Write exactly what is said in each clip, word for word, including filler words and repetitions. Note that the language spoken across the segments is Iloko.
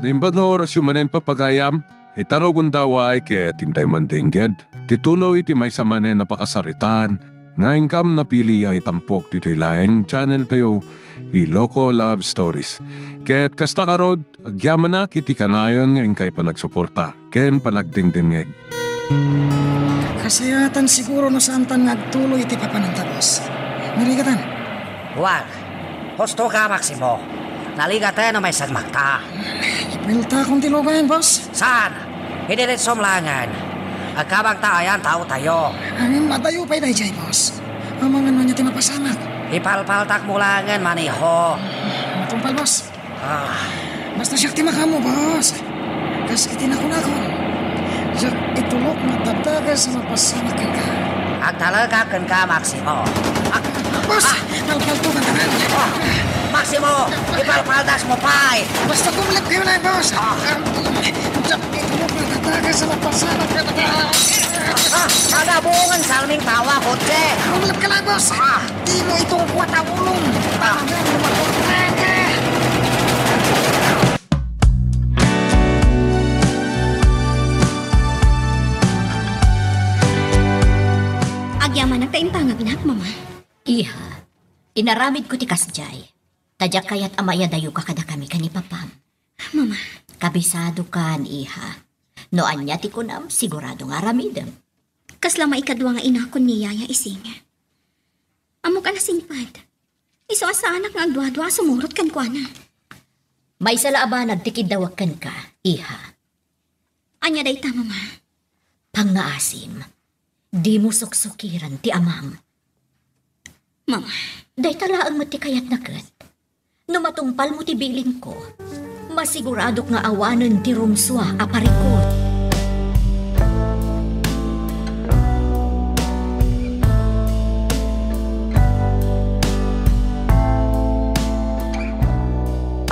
Imbag nga orasyo manen, papagayam, ita no gundaway ket intay man dengngeg ti tuloy ti maysa manen a pakasaritaan nga inkam napili a itampok ditoy laeng channel tayo, Iloko Love Stories. Ket kasta ngarud, agyamanak iti kanayon nga inkay panagsuporta ken panagdengdengngeg. Kasayatan siguro no saantan nga agtuloy iti papananta, boss. Narigatan. Husto ka, Maximo. Naligaten no maysagmakta. Ipiltakon ti lugan, boss. Saan? Idiretsom laengen. Agkabagta ayan tao tayo. Ngem adayo pay daydiay, boss. Amangan no ania ti mapasamak. Ipalpaltak mo laengen, maniho. Matungpal, boss. Ah. Basta siak ti makaammo, boss. Kas iti nakunakon, diak itulok nga adda a mapasamak kenka. Agtalekak kenka, Maximo. Ah, boss! Ah! Palpaltukan ka na! Ah! Maximo! Ipalpaldas mo pay! Basta kumlep kayo lang, boss! Ah! Diak itulok nga adda a mapasamak kenka. Ah! Kada buongan salming tawa, kotse! Kumlep ka lang, boss! Ah! Dimo itong kuwat a ulong. Talagang lumagot ka. Agyamanak ta intangagnak, Mama. Iha, inaramidko ti kasdiay. Ta diak kayat a maiyadayoka kadakami ken ni Papam. Mama. Kabisadokan, iha. No ania ti kunam, sigurado nga aramidem. Kasla maikadua nga inakon ni Yaya Ising. Ammok a nasingpet. Isu a saanak nga agduadua a sumurot kenkuana. Maysa la a banag ti kiddawek kenka, iha. Ania dayta, Mama? Pangngaasim, dimo suksukiren ti amam. Mama. Dayta laeng met ti kayatna ket. No matungpalmo ti bilinko, masiguradok nga awanen ti rumsua a parikut.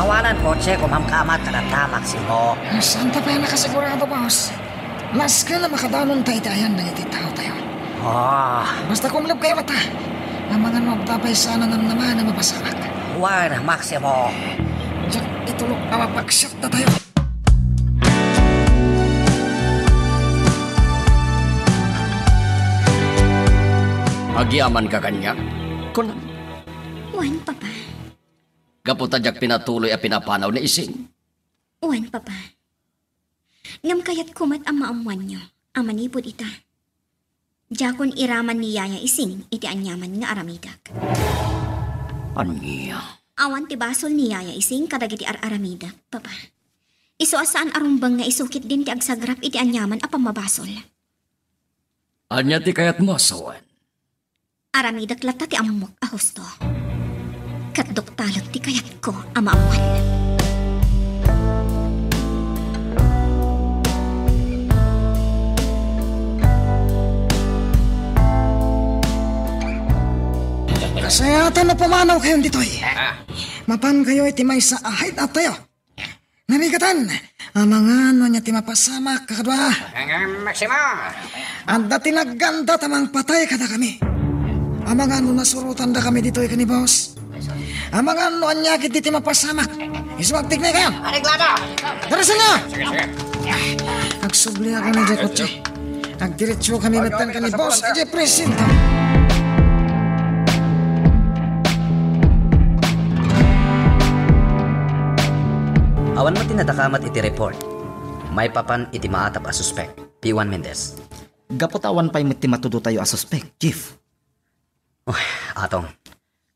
Awanen kotse, kumamkamat kadatta, Maximo. Saanta pay a nakasigurado, boss. Nasken a makadanonta iti ayan dagiti taotayo. Ah. Basta kumleb kayo latta. Amangan no adda pay saan a namnama a mapasamak. Wen, Maximo. Diak itulok a mapaksiatdatayo. Agyamanak kaniak? Kunam. Wen, Papa. Gapu ta diak pinatuloy a pinapanaw ni Ising. Wen, Papa. Ngem kayatko met a maammoanyo a manipud ita, diakon iraman ni Yaya Ising iti aniaman nga aramidek. Ania? Awan ti basol ni Yaya Ising kadagiti ar-aramidek, Papa. Isu a saan a rumbeng nga isu ketdin ti agsagrap iti aniaman a pammabasol. Ania ti kayatmo a sawen? Aramidek latta ti ammok a husto. Ket duktalek ti kayatko a maammoan. Kasayatan no pumanaw kayon ditoy. Mapan kayo iti maysa a hideout tayo. Narigatan, amangan no ania ti mapasamak, kakadua. Ngem, Maximo. Adda ti nagganda ta mangpatay kadakami. Amangan no nasurotandakami ditoy ken ni boss. Amangan no ania ketdi ti mapasamak. Isu agtiknay kayo. Areglado. Darasenyo! Sige, sige. Agsubli ako na diay kotse. Agdiretso kami metten ken ni Boss Jeffrey Sinton. Awan met ti nadakamat iti report maipapan iti maatap a suspek, P one Mendez. Gapu ta awan pay met ti matudotayo a suspek, Chief. Oh, Atong.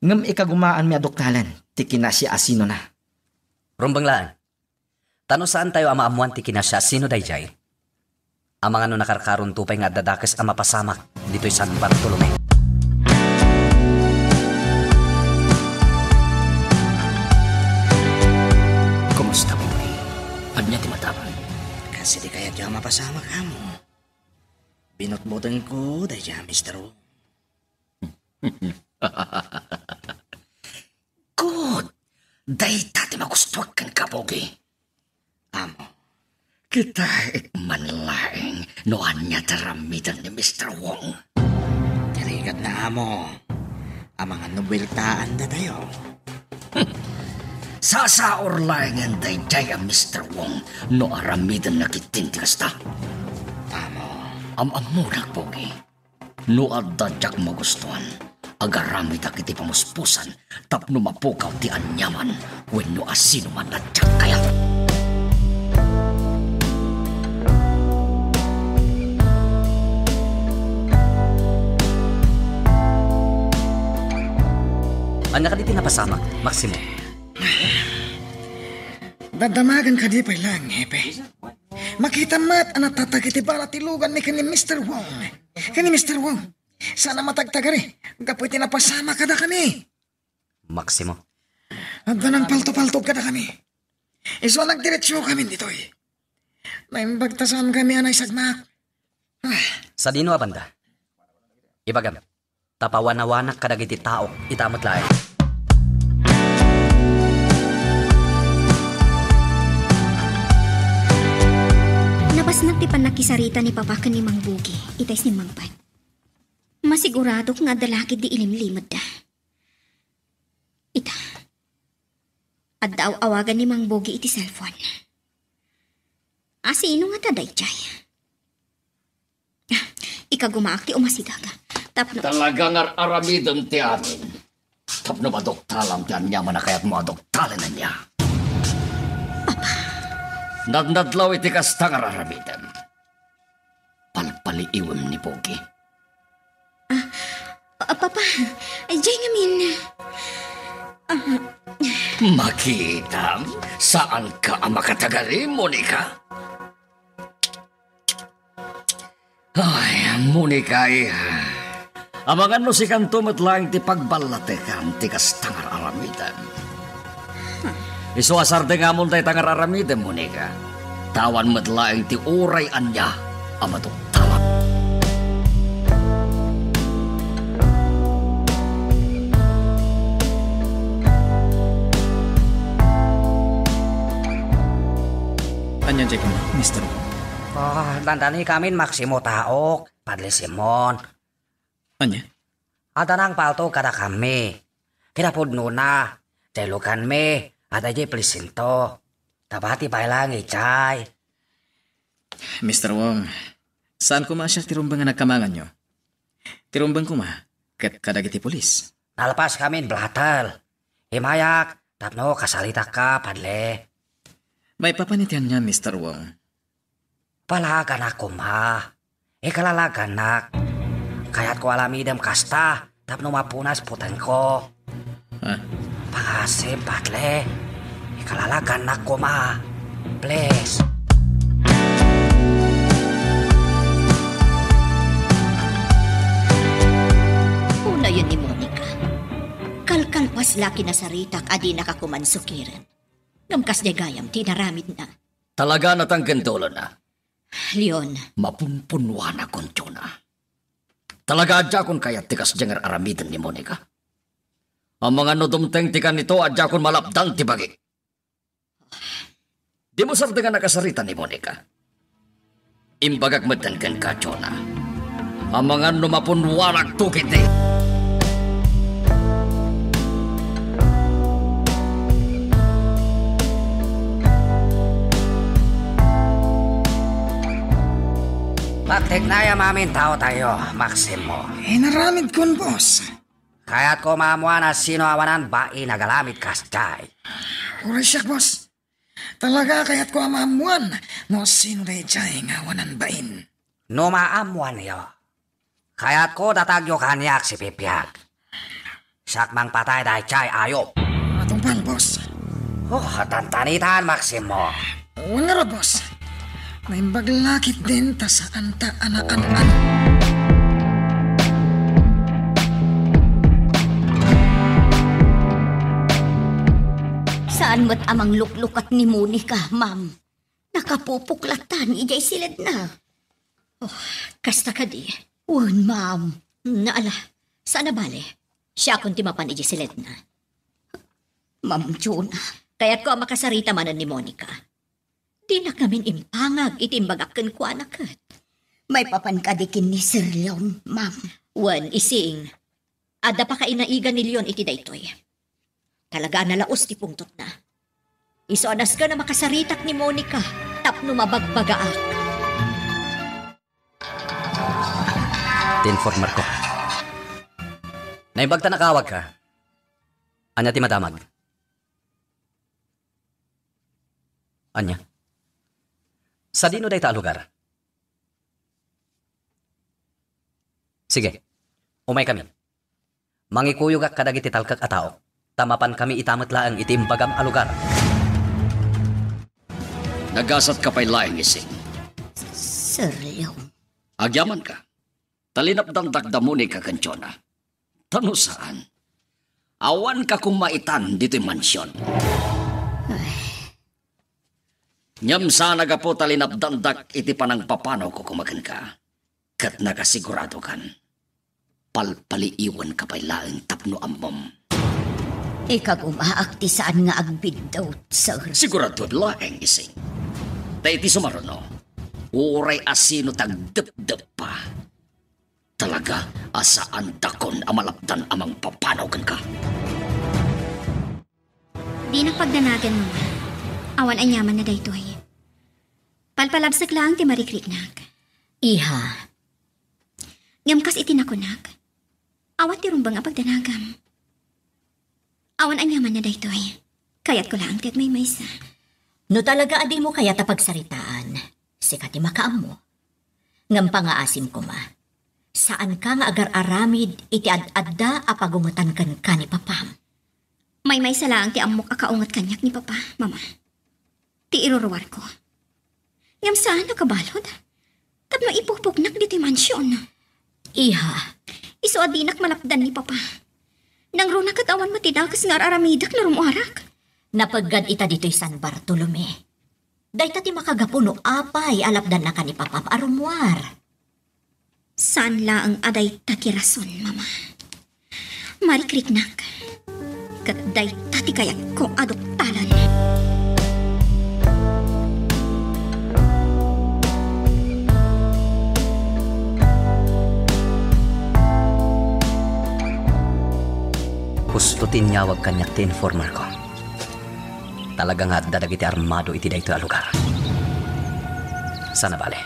Ngem ikagumaanmi a duktalen ti kinasiasianona. Rumbeng laeng. Ta no saantayo a maammoan ti kinasiasino daydiay, amangan no nakarkaronto pay nga adda dakes a mapasamak ditoy San Bartolome. Kumusta, boy? Ania ti matabang? Kas idi kayatyo a mapasamak, amo. Binutbutengko daydiay a Mister Wong. Good! Dayta ti magustuak kenka, Pogi. Amo, kitaek man laeng no ania ti aramiden ni Mister Wong. Ti rigatna, Amo, amangan no bueltaandatayo. Sasaor laengen daydiay a Mister Wong no aramidenna ketdin ti kasta. Am-ammonak, Pogi. No adda diak magustuan, agaramidak iti pamuspusan tapno mapukaw ti aniaman wenno a sinoman a diak kayat. Ania kadi ti napasamak, Maximo? Dadamagan kadi pay laeng, Hepe. Makitam met a natatag iti bala ti luganmi ken ni Mister Wong. Ken ni Mister Wong, saan a matagtagari gapu iti napasamak kadakami. Maximo. Adda nangpaltopaltog kadakami. Isu a nagdiretsokamin ditoy. Naimbag ta saankami a naisagmak. Ah. Sadino a banda? Ibagam, ta pawanawanak kadagiti taok ita met laeng. Napasnak ti pannakisarita ni Papa ken ni Mang Bugi ita isnimmangpet. Masiguradok nga adda la ketdi ilimlimedda. Ita, adda aw-awagan ni Mang Bugi iti cellphone. A, sino ngata daydiay? Ah, ikagumaak ti umasideg. Tapno Talaga nga ar-aramidem ti amin. Tapno maduktalam ti aniaman a kayatmo a duktalen ania. Papa. Nadnadlaw iti kasta nga ar-aramidem. Palpaliiwem ni Bugi. Ah, ah, Papa, diay ngamin. Ah. Makitam, saanka a makatagari, Monica? Ay, Monica, iha. Amangan no sikanto met laeng ti pagballatekan ti kasta nga ar-aramidem. Isu a sardengamon dayta nga ar-aramidem, Monica. Ta awan met laeng ti uray ania a maduktalam. Ania diay koma, Mister Wong? Ah, dandanikamin Maximo taok, Padre Simon. Ania? Adda nangpaltog kadakami. Kinapudnona, diay luganmi, adda diay presinto. Ta pati pay laeng idiay. Mister Wong, saan koma a siak ti rumbeng a nagkamanganyo. Ti rumbeng koma, ket kadagiti pulis. Nalpaskamin, Blatel. Immayak, tapno kasaritakka, Padre. Maipapan iti ania, Mister Wong? Palaganak koma. Ikalalagannak. Kayatko aramidem kasta tapno mapunas putengko. Ah. Pangasem, Padre. Ikalalagannak koma. Please. Unayen ni Monica. Kalkalpas la kinasaritak a dinaka koman sukiren. Ngem kasdiay gayam ti inaramidna. Talaga a natangken ti ulona. Leon. Mapunpunnoanakon, Jonah. Talaga a diakon kayat ti kasdiay nga ar-aramiden ni Monica. Amangan no dumteng ti kanito a diakon malapdan ti bagik. Dimo sardengan a kasarita ni Monica. Imbagak metten kenka, Jonah. Amangan no mapunnoanakto ketdi. Pagteknayam amin taotayo, Maximo. Inaramidkon, boss. Kayatko maammoan a sino a awanan bain a agaramid kasdiay. Uray siak, boss. Talaga a kayatko a maammoan no sino daydiay nga awanan bain. No maammoanyo, kayatko datagyo kaniak sipipiag. Siak mangpatay daydiay ayup. Atungpal, boss. Oh, tantanitan, Maximo. Wen ngarud, boss. Naimbag la ketdin ta saanta a naan-ano. Saan met a mangluklukat ni Monica, ma'am. Nakapupok lattan idiay siledna. Oh, kasta kadi? Wen, ma'am. Naala, saan a bale. Siakon ti mapan idiay siledna. Ma'am Jonah, kayatko a makasarita manen ni Monica. Dinak ngamin impangag iti imbagak kenkuana ket. Maipapan kadi ken ni Sir Leon, ma'am? Wen, ising. Adda pakainaigan ni Leon iti daytoy. Talaga a nalaus ti pungtotna. Isu a nasken a makasaritak ni Monica tapno mabagbagaak. Ti informerko. Naimbag ta nakawagka. Ania ti madamag? Ania? Sadino dayta a lugar? Sige, umaykami. Mangikuyogak kadagiti talkek a tao, ta mapankami ita met laeng iti imbagam a lugar. Nagasatka pay laeng, Ising. Sir Leon. Agyamanka. Ta linapdandak da Monica ken Jonah. Ta no saan, awanka koma itan ditoy mansion. Ay. Ngem saan a gapu ta linapdandak iti panangpapanawko koma kenka. Ket nakasiguradokan, palpaliiwanka pay laeng tapno ammom. Ikagumaak ti saan nga agbiddut, sir. Sigurado laeng, Ising. Ta iti sumaruno, uray asino ti agdepdeppa, talaga a saandakon a malapdan a mangpapanaw kenka. Dinak pagdanagan, Mama. Awan aniamanna daytoy. Palpalabsek laeng ti marikriknak. Iha. Ngem kas iti nakunak, awan ti rumbeng a pagdanagam. Awan aniamanna daytoy. Kayatko laeng ti agmaymaysa. No talaga a dimo kayat a pagsaritaan, sika ti makaammo. Ngem pangaasim koma, saanka nga agar-aramid iti ad-adda a pagungetan kenka ni Papam. Maymaysa laeng ti ammok a kaunget kaniak ni Papa, Mama. Ti iruruarko. Ngem saan a kabalud. Tapno ipupoknak ditoy mansion. Iha. Isu a dinak malapdan ni Papa. Nangruna ket awan met ti dakes nga ar-aramidek no rummuarak. Napeggad ita ditoy San Bartolome. Dayta ti makagapu no apay a lapdannaka ni Papam a rummuar. Saan laeng a dayta ti rason, Mama. Marikriknak. Ket dayta ti kayatko a duktalan. Husto ti inyawag kaniak ti informerko. Talaga nga adda dagiti armado iti daytoy a lugar. Sana bale,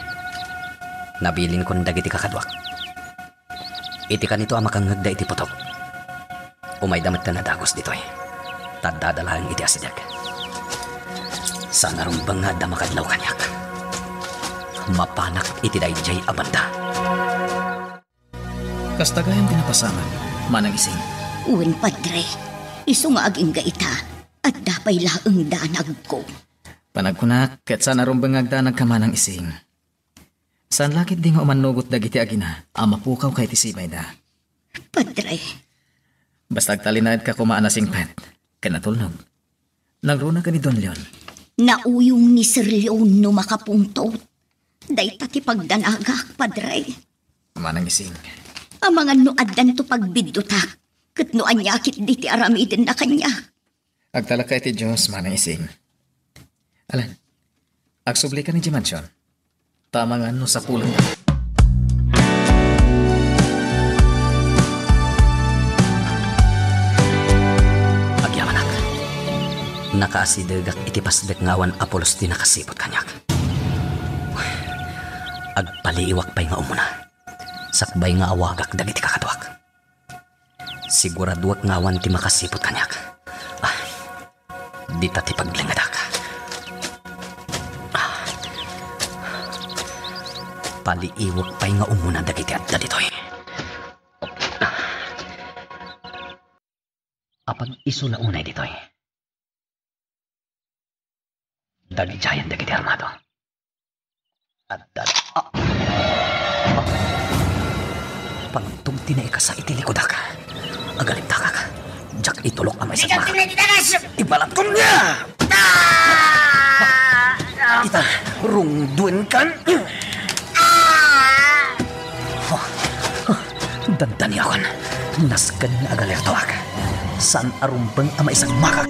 nabilinkon dagiti kakaduak. Iti kanito a makangngegda iti putok, umayda metten a dagus ditoy, ta addada laeng iti asideg. Saan a rumbeng nga adda makadlaw kaniak. Mapanak iti daydiay a banda. Kasta gayam ti napasamak, Manang Ising. Wen, Padre. Isu nga agingga ita, adda pay laeng danagko. Panagkunak, ket saan a rumbeng nga agdanagka, Manang Ising. Saan la ketdi nga umannugot dagiti agina a mapukawka iti sibayda. Padre. Basta agtalinaedka koma a nasingpet ken natulnog. Nangruna ken ni Don Leon. Nauyong ni Sir Leon no makapungtot. Dayta ti pagdanagak, Padre. Manang Ising. Amangan no addanto pagbiddutak, ket no ania ketdi ti aramidenna kaniak. Agtalekka iti Dios, Manang Ising. Alan, agsublika idiay mansion. Ta amangan no sapulenda. Agyamanak. Nakaasidegak iti pasdek nga awan a pulos ti nakasiput kaniak. Agpaliiwak pay nga umuna, sakbay nga awagak dagiti kakaduak. Siguraduak nga awan ti makasiput kaniak. Ah, dita ti paglengedak. Ah, paliiwak pay nga umuna dagiti adda ditoy. Apag-isu la unay ditoy. Dagjayan dagiti armado. Adda. Ah. Ah. Pangtug ti naikasa iti likudak. Agalibdakak. Diak itulok a maisagma. Ibalat ko niya! Ah! Ita, rungduen kan. Ah! Dandaniakon. Nasken nga agalirtuak. Saan a rumbeng a maisagmakak.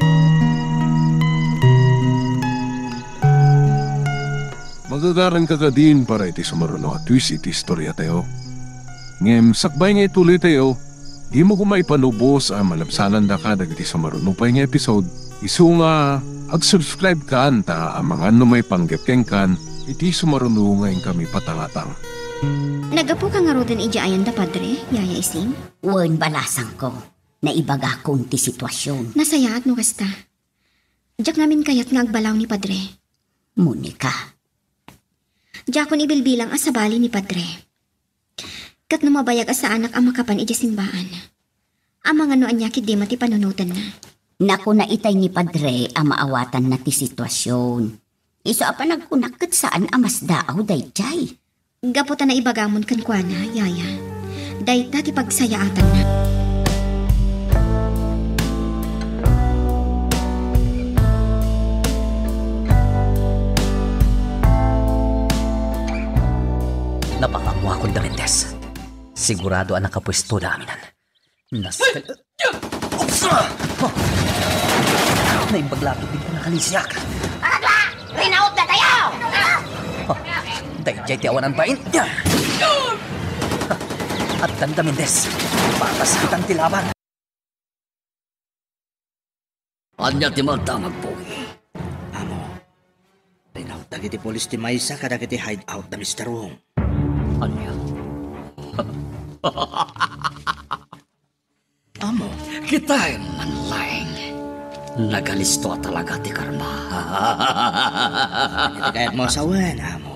Magagaranka kadin para iti sumaruno a twist iti istoriatayo. Ngem sakbay nga ituloytayo, dimo koma ipanubos a malabsanandaka dagiti sumaruno pay nga episode, isu nga Mag-subscribe kan ta amangan no maipanggep kenkan iti sumaruno nga inkami patangatang. Naggapuka ngaruden idiay ayan da Padre, Yaya Ising? Wen, balasangko. Naibagakon ti sitwasion. Nasayaat no kasta. Diak ngamin kayat nga agbalaw ni Padre. Monica. Diakon ibilbilang a sabali ni Padre. Ket no mabayag a saanak a makapan idiay simbaan, amangan no ania ketdi met ti panunotenna. Nakuna itay ni Padre a maawatanna ti sitwasion. Isu a panagkunak ket saan a masdaaw daydiay. Gapu ta naibagamon kenkuana, Yaya. Dayta ti pagsayaatanna. Napakammuakon da Mendez. Sigurado a nakapuesto da aminan. Nas-, Oops! Ah! Naimbag la ti nakalisiak. Aragla! Rinaot na tayo! Ah! Daydiay ti awanan bain. Addan da Mendez. Patas kitan ti laban. Ania ti madamag, Pogi? Amo, rinaot dagiti pulis ti maysa kadagiti hideout da Mister Wong. Ania? Amo, kitaem man laeng. Nagalisto a talaga ti karma. Iti kayatmo sawen, amo.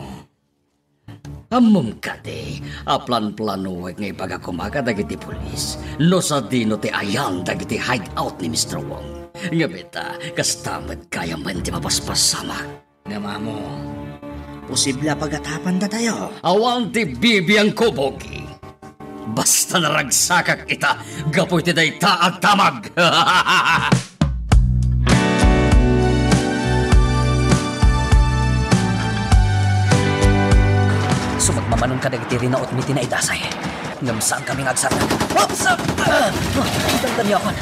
Ammom kadi a planplanoek nga ibaga koma kadagiti pulis no sadino ti ayan dagiti hideout ni Mister Wong. Ngem ita, kasta met gayamen ti mapaspasamak. Ngem amo, posible a pagatapandatayo. Awan ti bibiangko, Pogi. Basta naragsakak ita gapu iti dayta a damag. Sumagmamanon kadagiti rinaotmi ti naidasay. Ngem saankami nga agsardag. Oops! Dandaniakon.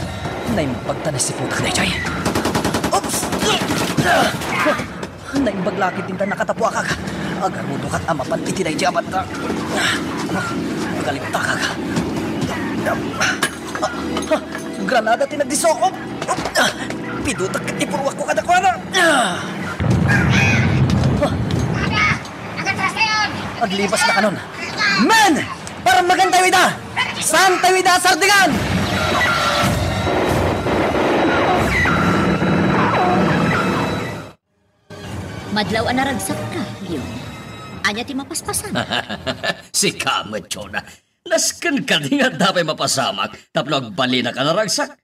Naimbag ta nasiputak daydiay. Oops! Naimbag la ket intan nakatapuakak. Agarudokak a mapan iti daydiay a banda. Agaliptakak. Granada ti nagdisokop. Pidutak ket ipurruakko kadakuada. Aglibas dakanon. Men! Parammagantayo ida! Saantayo ida a sardigan! Madlaw a naragsakka, Leon. Ania ti mapaspasan? Sika met, Jonah. Nasken kadi nga adda pay mapasamak tapno agbalinak a naragsak?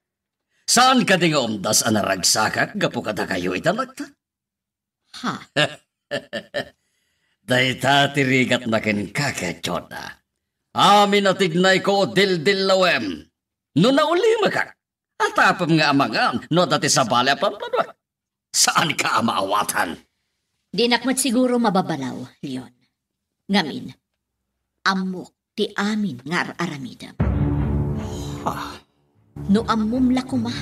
Saan kadi nga umdas a naragsakak gapu kadakayo ita, nakta? Ha? Dayta ti rigatna kenka, Jonah. Amin a tignayko, dildillawem. No naulimekak, atapem nga amangan no adda ti sabali a panplanoak. Saanka a maawatan. Dinak met siguro mababalaw, Leon. Ngamin, ammok ti amin nga ar-aramidem. Ha? No ammom la koma,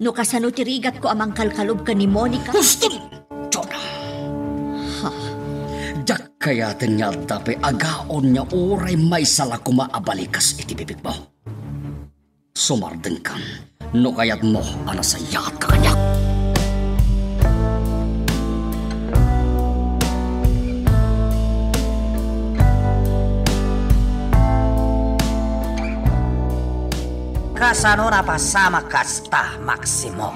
no kasano ti rigatko a mangkalkalob ken ni Monica? Huston! Jonah! Ha? Diak kayaten nga adda pay agaon nga uray maysa la koma a balikas iti bibigmo. Sumardengkan no kayatmo a nasayaatka kaniak. Kasano napasamak kasta, Maximo?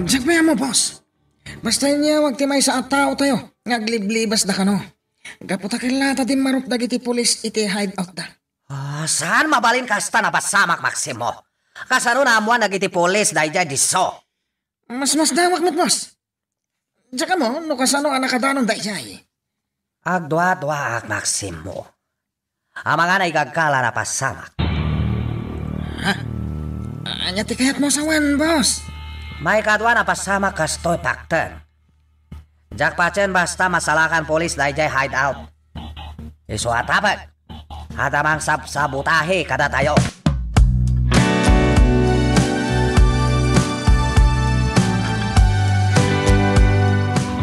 Diak pay ammo, boss. Basta inyawag ti maysa a taotayo nga agliblibasda kano. Gapu ta kella ta dimmarup dagiti pulis iti hideoutda. Ah, saan mabalin kasta napasamak, Maximo? Kasano naammoan dagiti pulis daydiay disso? Masmasdawak met, boss. Diak ammo no kasano a nakadanon daydiay. Agduaduaak, Maximo. Amangan a igagkala napasamak. Ha? Ania ti kayatmo sawen, boss? Maikadua napasamak kastoy, Pakten. Diak patien basta masalakan pulis daydiay hideout. Isu a tapek, adda mangsabsabotahe kadatayo.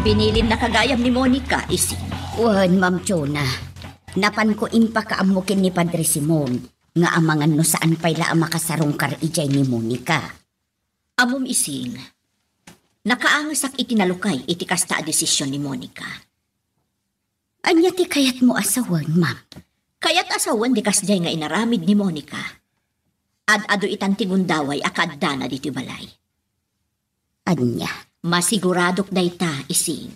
Pinilimnaka gayam ni Monica, Ising. Wen, Ma'am Jonah. Napanko impakaammo ken ni Padre Simon nga amangan no saan pay la a makasarungkar idiay ni Monica. Ammom, Ising, Nakaangesak iti nalukay iti kasta a desisyon ni Monica. Ania ti kayatmo a sawen, ma'am? Kayat a sawen ti kasdiay nga inaramid ni Monica. Ad-adu itan ti gundaway a kaaddana ditoy balay. Ania? Masiguradok dayta, Ising.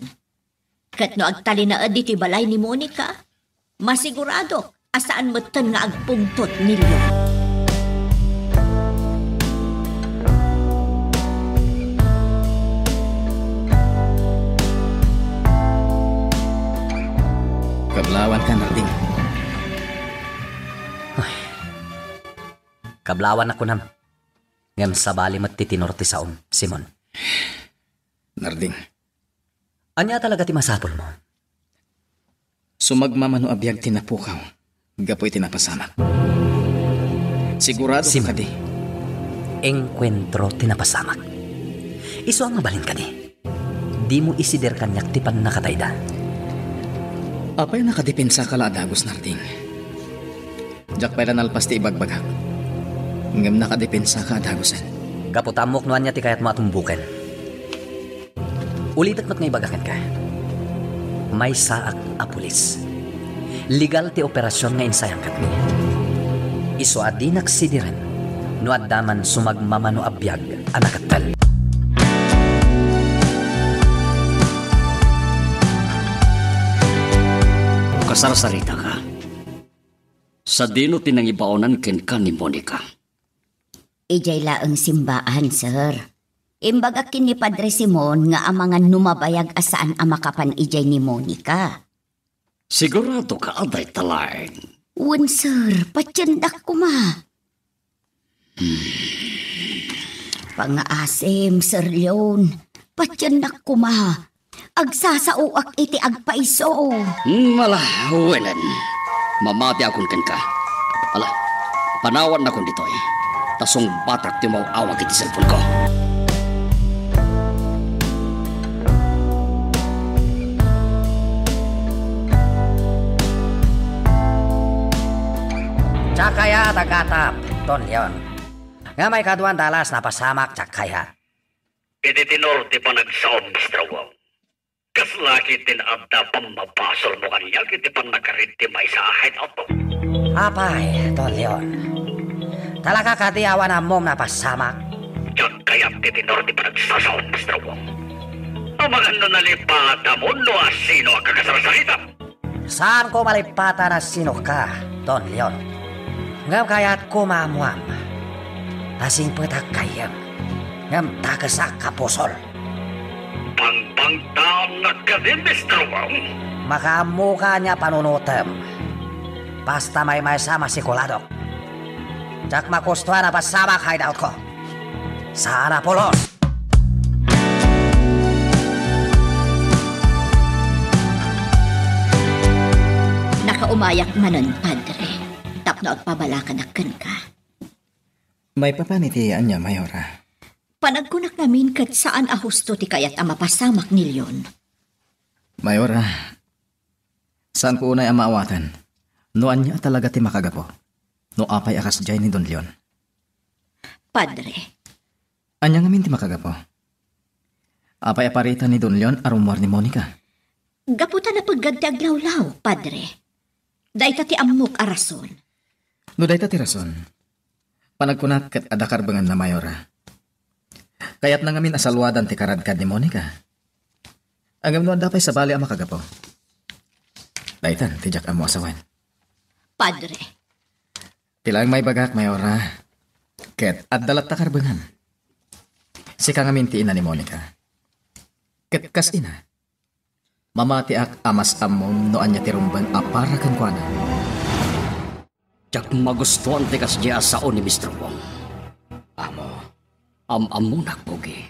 Ket no agtalinaed ditoy balay ni Monica, masiguradok a saan metten nga agpungtot ni Leon. Kablawan ka, Narding. Ay. Kablawan a kunam. Ngem sabali met ti tenor ti saom, Simon. Narding. Ania talaga ti masapulmo? Sumagmamano a biag ti napukaw gapu iti napasamak. Sigurado Simon, kadi? Engkuentro ti napasamak. Isu a mabalin kadi? Dimo isider kaniak ti pannakatayda. Apay a nakadepensaka la a dagus, Narding? Diak pay la nalpas ti ibagbagak. Ngem nakadepensaka a dagusen. Gapu ta ammok no ania ti kayatmo a tumboken. Ulitek met nga ibaga kenka. Maysaak a pulis. Legal ti operasion nga insayang kenmi. Isu a dinak sidiren no adda man sumagmamano a biag a nakattel. Kasarsaritaka. Sadino ti nangibaonan kenka ni Monica? Idiay laeng simbaan, sir. Imbagak ken ni Padre Simon nga amangan no mabayag a saan a makapan idiay ni Monica. Sigurado ka a dayta laeng? Wen, sir. Patiendak koma. Pangaasim, Sir Leon. Patiennak koma. Agsasaoak iti agpaiso. Hmm, ala, wenen. Mamatiakon kenka. Ala, panawannakon ditoy. Ta sungbatak ti umaw-awag iti cellphone ko. Diak kayat a gatap, Don Leon. Nga maikadua a dalas napasamak, diak kayat. Iti tenor ti panagsaom, Mister Wong, kasla ketdin adda pammabasolmo kaniak iti pannakarit ti maysa a hideout. Apay, Don Leon. Talaga kadi awan ammom napasamak? Diak kayat ti tenor ti panagsasaom, Mister Wong. Amangan no nalipatam wenno asino a kakasarsaritam. Saanko malipatan a sinoka, Don Leon. Ngem kayatko maammuam a singpetak gayyem, ngem takesak a pusol. Pangbangtaannak kadi, Mister Wong? Makaammoka ania panunotem. Basta maymaysa, masikuladok. Diak magustuan a pasamak hideout ko. Saan a pulos! Nakaumayak manen, Padre, tapno agpabalakanak kenka. Maipapan iti ania, Mayora? Panagkunak ngamin ket saan a husto ti kayat a mapasamak ni Leon. Mayora, saanko unay a maawaten no ania a talaga ti makagapu no apay a kasdiay ni Don Leon. Padre. Ania ngamin ti makagapu? Apay a paritan ni Don Leon a rummuar ni Monica? Gapu ta napeggad ti aglawlaw, Padre. Dayta ti ammok a rason. No dayta ti rason, panagkunak ket adda karbenganna, Mayora. Kayatna ngamin a saluadan ti karadkad ni Monica. Ngem no adda pay sabali a makagapu, daytan ti diak ammo a sawen. Padre. Ti laeng maibagak, Mayora, ket adda latta karbengan. Sika ngamin ti ina ni Monica. Ket kas ina, mamatiak a mas ammom no ania ti rumbeng a para kenkuana. Diak magustuan ti kasdiay a sao ni Mister Wong. Amo, am-ammonak, Pogi.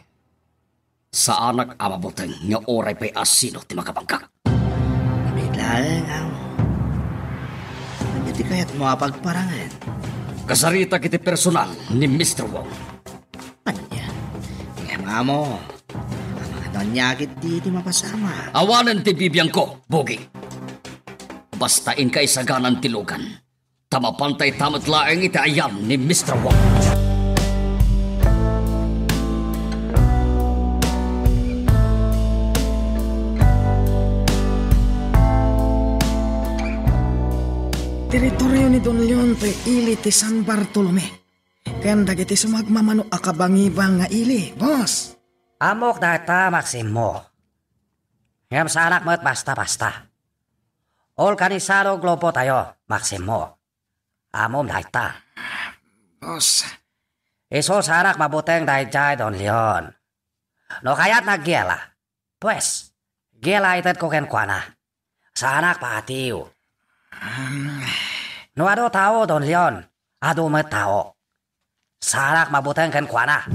Saanak a mabuteng nga uray pay asino ti makapanggak. Amin laeng, amo. Ania ti kayatmo a pagparangen? Kasaritak iti personal ni Mister Wong. Ania? Ngem, amo, amangan no ania ketdi ti mapasamak? Awanen ti bibiangko, Pogi. Basta inka isaganan ti lugan. Ta mapantay ta met laeng iti ayam ni Mister Wong. Teritorio ni Don Leon toy ili ti San Bartolome ken dagiti sumagmamano a kabangibang nga ili, boss. Ammok dayta, Maximo. Ngem saanak met basta-basta. Organisadong grupotayo, Maximo. Ammom dayta. Boss. Isu saanak mabuteng daydiay, Don Leon. No kayatna aggiela, pues, giela itedko kenkuana. Saanak paatiw. Um, no adu tao, Don Leon, adu met tao. Saanak mabuteng kenkuana.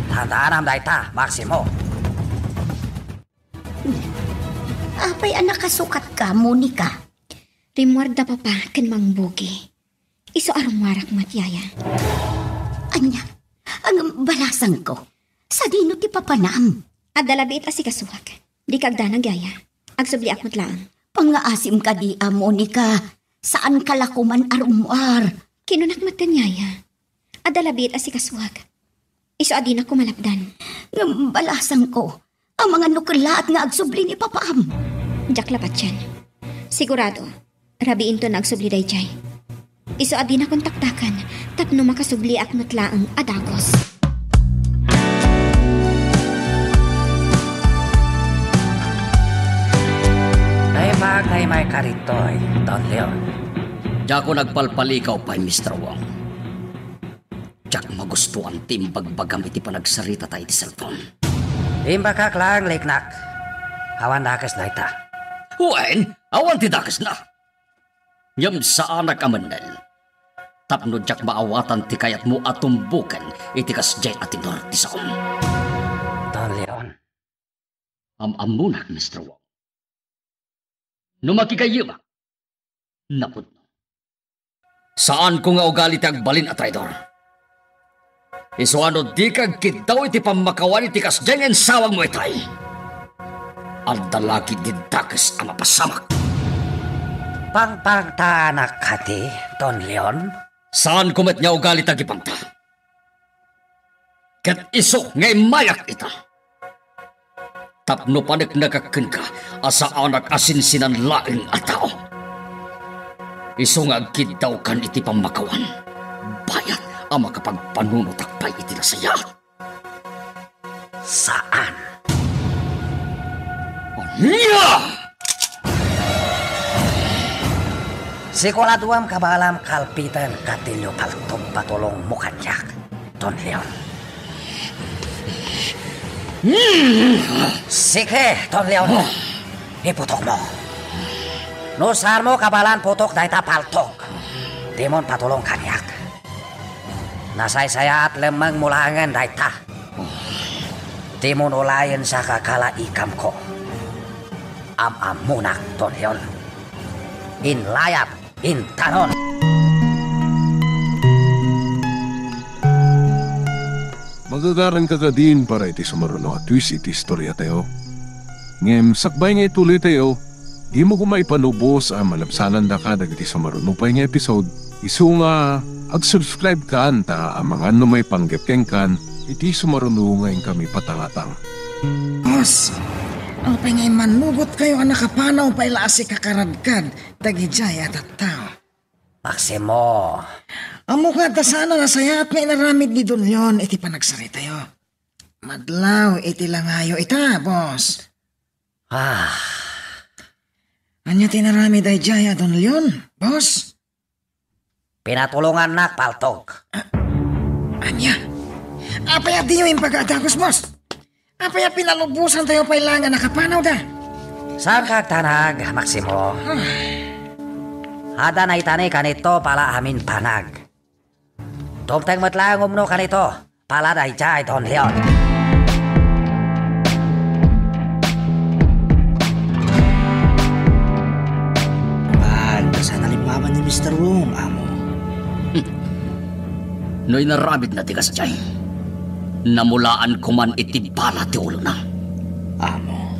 Tandaanam dayta, Maximo. Apay a nakasukatka, Monica? Rimmuarda papa ken Mang Bugi. Isu a rummuarak met, yaya. Ania? Ang balasangko. Sadino ti papanam? Adda labiit a sikasuak. Dika agdanag, yaya. Agsubliak met laeng. Pangngaasim kadi a, Monica. Saanka la koman a rummuar. Kinunak met ken yaya. Adda labiit a sikasuak. Isu a dinak koma lapdan. Ngem balasangko. Amangan no kellaat nga agsubli ni papam. Diak la patien. Sigurado, rabiinto nga agsubli daydiay. Isu a dinak kontaktakan tapno makasubliak met laeng a dagus. Naimbag nga imayka ditoy, Don Leon. Diakon agpalpalikaw pay, Mister Wong. Diak magustuan ti imbagbagam iti panagsaritata iti cellphone. Imbagak laeng, riknak. Awan dakes dayta. Wen, awan ti dakesna. Ngem saanak a mennel. Tapno diak maawatan ti kayatmo a tumboken iti kasdiay a tenor ti saom. Don Leon. Am-ammonak, Mister Wong. No makigayyemak, napudno. Saanko nga ugali ti agbalin a traidor. Isu a no dika agkiddaw iti pammakawan iti kasdiay nga insawagmo itay, adda la ketdi dakes a mapasamak. Pangpangtaanak kadi, Don Leon? Saanko met nga ugali ti agipanta. Ket isu nga immayak ita. Tapno paneknekak kenka a saanak a sinsinan laeng a tao. Isu nga agkiddawkan iti pammakawan, bayat a makapagpanunotak pay iti nasayaat. Saan. Ania? Siguraduam kabaelam kalpiten, katilio paltog patulongmo kaniak, Don Leon. Sige, Don Leon. Iputokmo. No saanmo kabaelan putok dayta paltog, dimon patulong kaniak. Nasaysayaat lemmengmo laengen dayta. Dimon ulayen sa kakala ikamko. Am-ammonak, Don Leon. Inlayat, intanon. Magagaranka kadin para iti sumaruno a twist iti istoriatayo. Ngem sakbay nga ituloytayo, dimo koma ipalubos a malabsanandaka dagiti sumaruno pay nga episode. Isu nga, ag-subscribe kan ta amangan no maipanggep kenkan iti sumaruno nga inkami patangatang. Boss, apay nga immanugotkayo a nakapanaw pay la a sikakaradkad dagidiay a tattao? Maximo. Ammok nga adda saan a nasayaat nga inaramid ni Don Leon iti panagsaritayo. Madlaw iti langayo ita, boss. Ah. Ania ti inaramid daydiay a Don Leon, boss? Pinatulongannak paltog. Ah, ania? Apay a diyo imbaga a dagus, boss? Apay a pinalubosantayo pay laeng a nakapanawda? Saanka agtanag, Maximo. Ah. Adda naitani kanito pala amin panag. Tumteng met laeng umno kanito, pala daydiay, Don Leon. Agkasano limmaman ni Mister Wong, amo? No inaramidna ti kasdiay, namulaan koman iti bala ti ulona. Amo.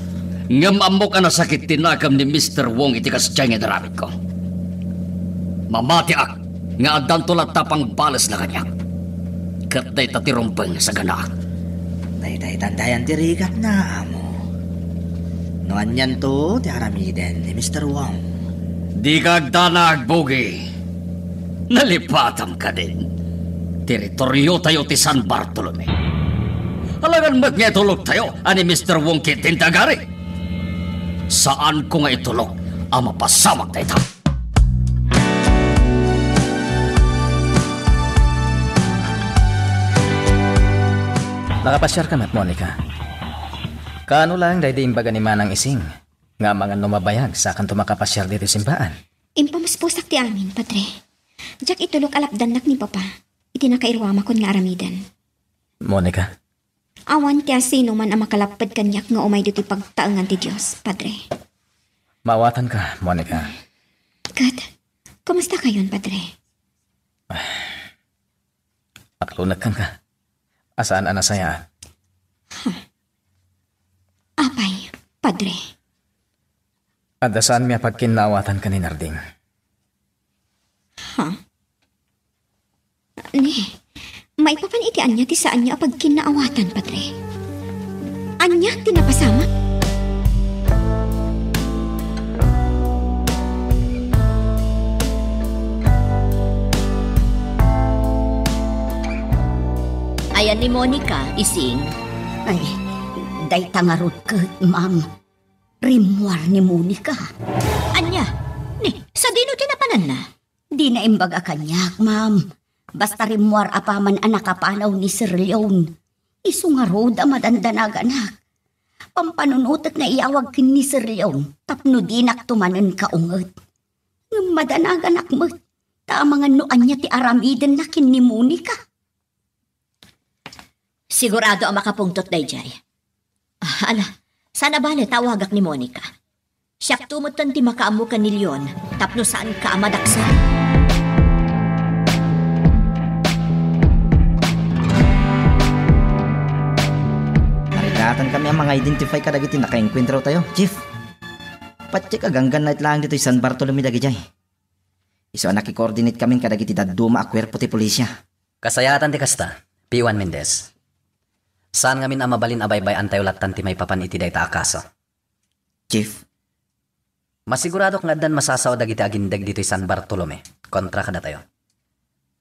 Ngem ammok a nasakit ti nakam ni Mister Wong iti kasdiay nga inaramidko. Mamatiak nga addanto latta pangbalesna kaniak. Ket dayta ti rumbeng nga saganaak. Daydiay tandayan ti rigatna, amo. No anianto ti aramiden ni Mister Wong. Dika agdanag, Bugi. Nalipatam kadin. Teritoriotayo ti San Bartolome. Alangan met nga ituloktayo a ni Mister Wong ket ti agari. Saanko nga itulok a mapasamak dayta. Nakapasiarka met, Monica? Kaano laeng daydi imbaga ni Manang Ising nga amangan no mabayag sakanto makapasiar ditoy simbaan? Impamuspusak ti amin, Padre. Diak itulok a lapdannak ni Papa iti nakairuamakon nga aramiden. Monica? Awan ti asinoman a makalapped kaniak nga umay ditoy pagtaengan ti Dios, Padre. Maawatanka, Monica. Ket, kumustakayon, Padre? Aklonekkanka. A saan a nasayaat. Apay, Padre? Adda saanmi a pagkinnaawatanka ni Narding. Ha? Ni, maipapan iti ania ti saanyo a pagkinnaawatan, Padre? Ania ti napasamak? Ayan ni Monica, Ising? Ay, dayta ngarud ket, ma'am. Rimmuar ni Monica. Ania? Ni, sadino ti napananna? Dina imbaga kaniak, ma'am. Basta rimmuar apaman a nakapanaw ni Sir Leon. Isu ngarud a madandanaganak. Pampanunotek nga iyawag ken ni Sir Leon tapno dinakto manen kaunget. Ngem madanaganak met, ta amangan no ania ti aramidenna ken ni Monica. Sigurado a makapungtot daydiay. Ah, ala, saan a bale ta awagak ni Monica. Siakto metten ti makaammo ken ni Leon tapno saanka a madaksan. Narigatankanmi a manga-identify kadagiti nakaenkuentrotayo, Chief. Patiek a ganggannaet laeng ditoy San Bartolome dagidiay. Isu a naki-coordinate kamin kadagiti dadduma a kuerpo ti pulisya. Kasayaatan ti kasta, P one Mendez. Saan ngamin a mabalin a baybay-antayo lattan ti maipapan iti dayta a kaso. Chief? Masiguradok nga addan masasao dagiti agindeg ditoy San Bartolome kontra kadatayo.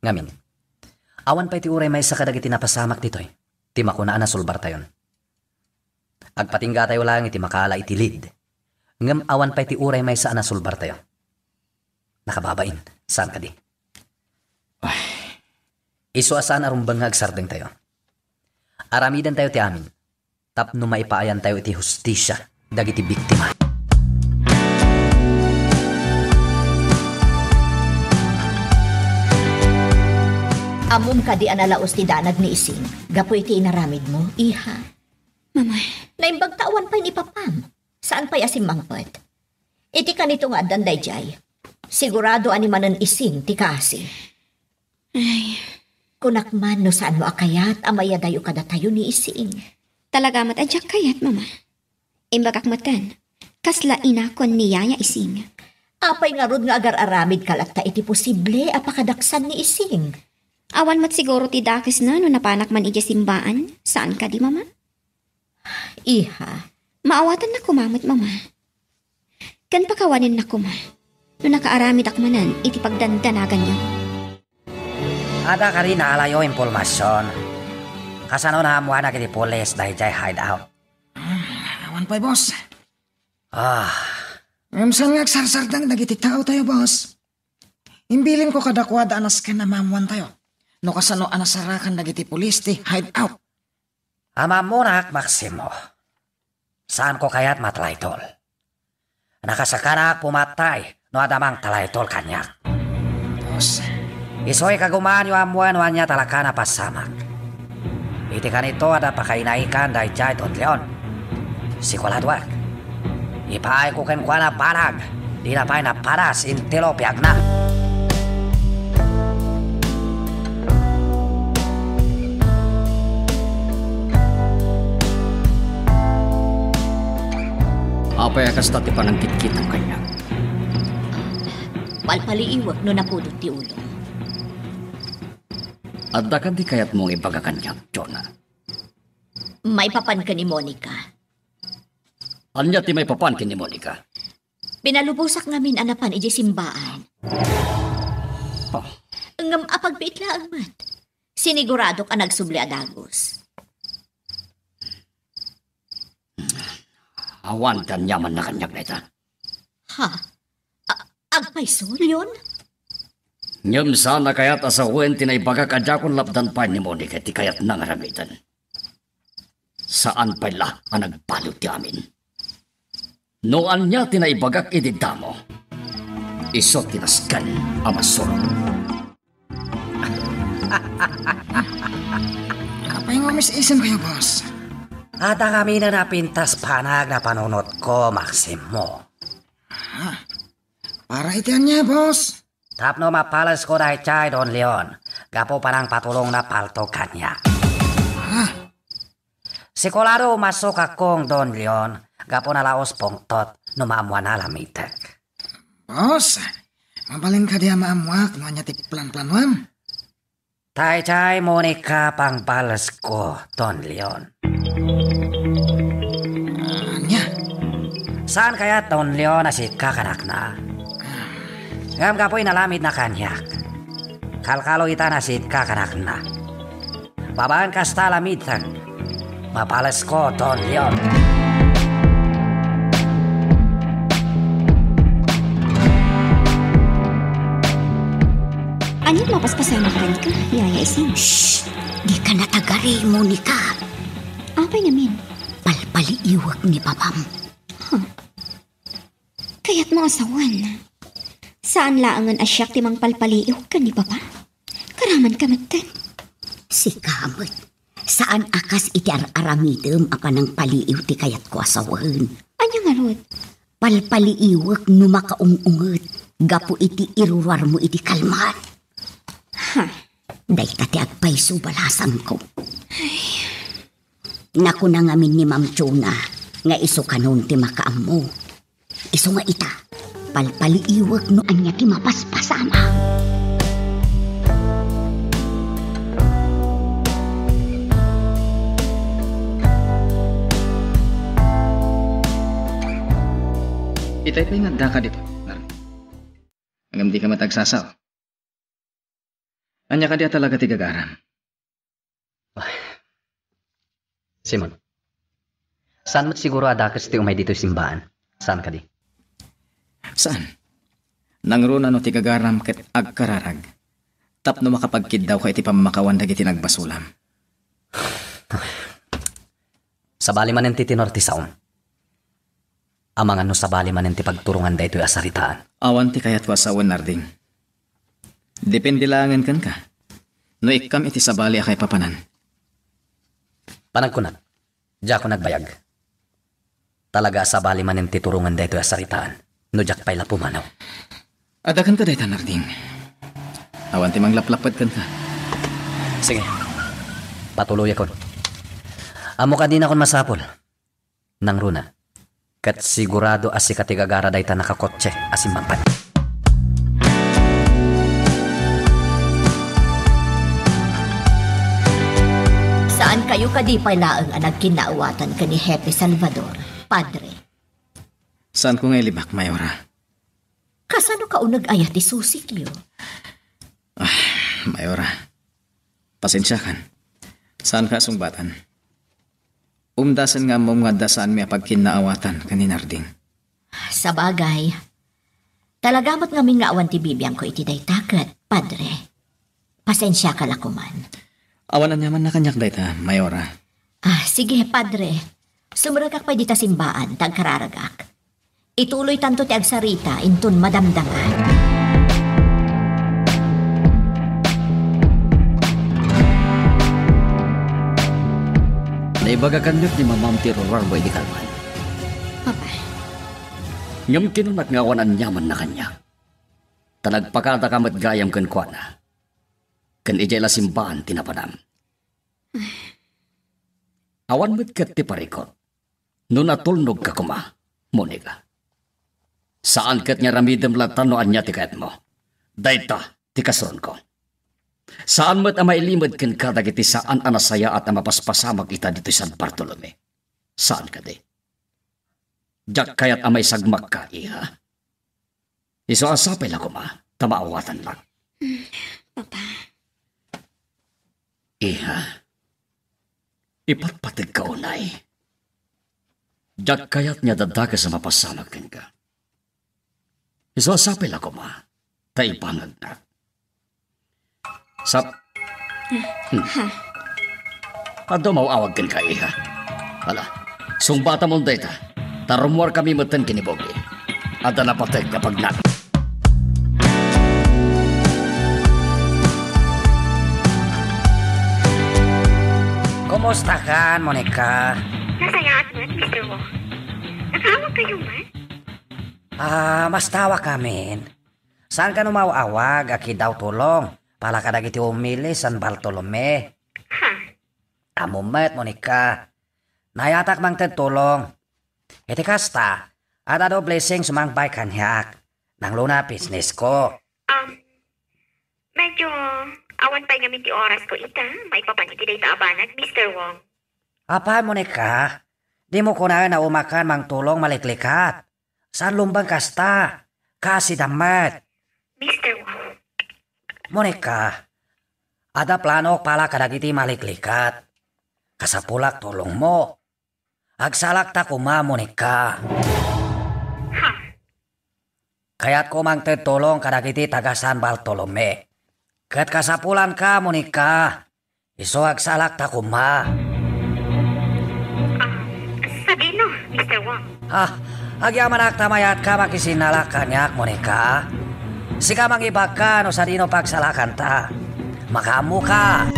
Ngamin, awan pay ti uray maysa kadagiti napasamak ditoy ti makuna a nasulbartayon. Agpatinggatayo laeng iti makaala iti lead. Ngem awan pay ti uray maysa a nasulbartayo. Nakababain, saan kadi? Ay. Isu a saan a rumbeng nga agsardengtayo. Aramidentayo ti amin tapno maipaayantayo iti hustisia dagiti biktima. Ammom kadi a nalaos ti danag ni Ising gapu iti inaramidmo, iha? Mama. Naimbag ta awan pay ni papam. Saan pay a simmangpet? Iti kanito nga addan daydiay, sigurado a ni manen Ising ti kaasi. Ay. Kunak man no saanmo a kayat a mayadayo kadatayo ni Ising. Talaga met a diak kayat, Mama. Imbagak metten, kasla inakon ni Yaya Ising. Apay ngarud nga agar-aramidka latta iti posible a pakadaksan ni Ising? Awan met siguro ti dakesna no napanak man idiay simbaan, saan kadi, Mama? Iha. Maawatannak koma met, Mama. Ken pakawanennak koma no nakaaramidak manen iti pagdandanaganyo. Adda kadi naalayo impormasion? Kasano naammuanak iti pulis daydiay hideout? Hmm, awan pay, boss. Ah. Ngem saan nga agsarsardeng dagiti taotayo, boss? Imbilinko kadakuada a nasken a maammoantayo no kasano a nasarakan dagiti pulis ti hideout. Ammonak, Maximo. Saanko kayat matalaydol. Nakasakanak pumatay no adda mangtalaydol kaniak. Boss. Isu a kagumaanyo ammoen no ania talaga a napasamak. Iti kanito, adda pakainaikan daydiay Don Leon. Siguradoek. Ipaayko kenkuana banag, dina pay napadas intiro biagna. Apay a kasta ti panangkitkitam kaniak? Palpaliiwek no napudot ti ulom. Adda kadi kayatmo nga ibaga kaniak, Jonah? Maipapan ken ni Monica. Ania ti maipapan ken ni Monica? Pinalubosak ngamin a napan idiay simbaan. Oh. Ngem apagbiit laeng met. Siniguradok a nagsubli a dagus. Awan ti aniamanna kaniak dayta. Ha? A-, agpayso, Leon? Ngem saan a kayat a sawen ti naibagak a diakon lapdan pay ni Monica ti kayatna nga aramiden. Saan pay la a nagbaliw ti amin. No ania ti naibagak idi damo, isu ti nasken a masurot. Apay nga umis-isem kayo, boss? Adda ngamin a napintas panag na panunotko, Maximo. Ha? Para iti ania, boss? Tapno mapalesko daydiay, Don Leon, gapu panangpatulongna palto kaniak. Ha? Sigurado masukakon, Don Leon, gapu na laos pungtot no maammoana a lamitek. Boss, mabalin kadi a maammoak no ania ti planplanuam? Daydiay Monica pangpalesko, Don Leon. Ania? Saan kayat, Don Leon, a sika kanakna? Ngem gapu inalamidna kaniak, kalkalo ita a sika kanakna. Babaen kasta a lamitek, mapalesko, Don Leon. Ania ti mapaspasamak kenka, Yaya Ising? Shh! Dika natagari, Monica. Apay ngamin? Palpaliiwek ni Papam. Huh. Kayatmo a sawen. Saan laengen a siak ti mangpalpaliiw ken ni Papa? Karamanka metten. Sika met. Saan a kas iti ar-aramidem a panangpaliiw ti kayatko a sawen. Ania ngarud? Palpaliiwek no makaung-unget gapu iti iruruarmo iti kalman. Ha? Dayta ti agpayso balasangko. Nakuna ngamin ni Ma'am Chona nga isu kanon ti makaammo. Isu nga ita, palpaliiwek no ania ti mapaspasamak. Itay pay nga addaka dito, Nardi. Ngem dika met agsasao. Ania kadi a talaga ti gagaram? Ay. Simon, saan met siguro a dakes ti umay ditoy simbaan? Saan kadi? Saan? Nangruna no ti gagaram ket agkararag tapno makapagkiddawka iti pammakawan dagiti nagbasolam. Sabali manen ti tenor ti saom. Amangan no sabali manen ti pagturongan daytoy a saritaan. Awan ti kayatko a sawen, Narding. Depende laengen kenka. No ikkam iti sabali a kaipapanan. Panagkunak, diakon agbayag. Talaga a sabali manen ti turongan daytoy a saritaan, no diak pay la pumanaw. Adda kenka dayta, Narding. Awan ti manglaplapped kenka. Sige. Patuloyakon. Ammok a dinakon masapul. Nangruna, ket sigurado a sika ti gagara dayta nakakotse a simmangpet. Saan kayo kadi pay laeng a nagkinnaawatan ken ni Hepe Salvador, Padre? Saanko nga ilibak, Mayora. Kasano ka uneg aya ti susikyo? Ah, Mayora. Pasensiakan. Saanka a sungbatan. Umdasen nga ammom nga adda saanmi a pagkinnaawatan ken ni Narding. Sabagay. Talaga met ngamin nga awan ti bibiangko iti dayta ket, Padre. Pasensiaka la koman. Awan aniamanna kaniak dayta, Mayora. Ah, sige, Padre. Sumrekak pay dita simbaan, ta agkararagak. Ituloytanto ti agsarita inton madamdama. Naibaga kaniak ni Mamam ti ruruarmo idi kalman. Papa. Ngem kinunak nga awan aniamanna kaniak. Ta nagpakadaka met gayam kenkuana. Ken idiay la simbaan ti napanam. Awan met ket ti parikut no natulnogka koma, Monica. Saan ket nga aramidem latta no ania ti kayatmo. Dayta ti kasuronko. Saan met a mailimed kenka dagiti saan a nasayaat a mapaspasamak ita ditoy San Bartolome. Saan kadi? Diak kayat a maisagmakka, iha. Isu a sapay la koma ta maawatannak. Papa. Iha, ipatpategka unay. Diak kayat nga adda dakes a mapasamak kenka. Isu a sapay la koma ta ibangagnak. Sap-, hmm. Adda umaw-awag kenka, iha. Ala, sungbatamon dayta. Ta rummuarkami metten ken ni Bogi. Adda napateg nga pagnak. Kumustakan, Monica? Nasayaat met, Mister Wong. Nakaawag kayo man? Ah, mastawak amin. Saan ka no maawag a kidaw tulong para kadagiti umili San Bartolome? Ha? Ammom met, Monica. Nayatak mangted tulong. Iti kasta, adda do blessing sumangpay kaniak. Nangluna business ko. Um, medyo awan pay ngamin ti oras ko ita, maipapan iti dayta a banag, Mister Wong. Apay, Monica, dimo kunaen a umakan mangtulong maliklikat. Saan lumbeng kasta, kasi dammet. Mister Wong. Monica, adda planok para kadagiti maliklikat. Kasapulak tulongmo. Agsalakta koma, Monica. Ha? Kayatko mangted tulong kadagiti taga San Bartolome. Ket kasapulanka, Monica. Isu agsalakta koma. Ah, sadino, Mister Wong? Ah, agyamanak ta mayatka makisinnalak kaniak, Monica. Sika mangibagka no sadino pagsalakanta. Makaammoka.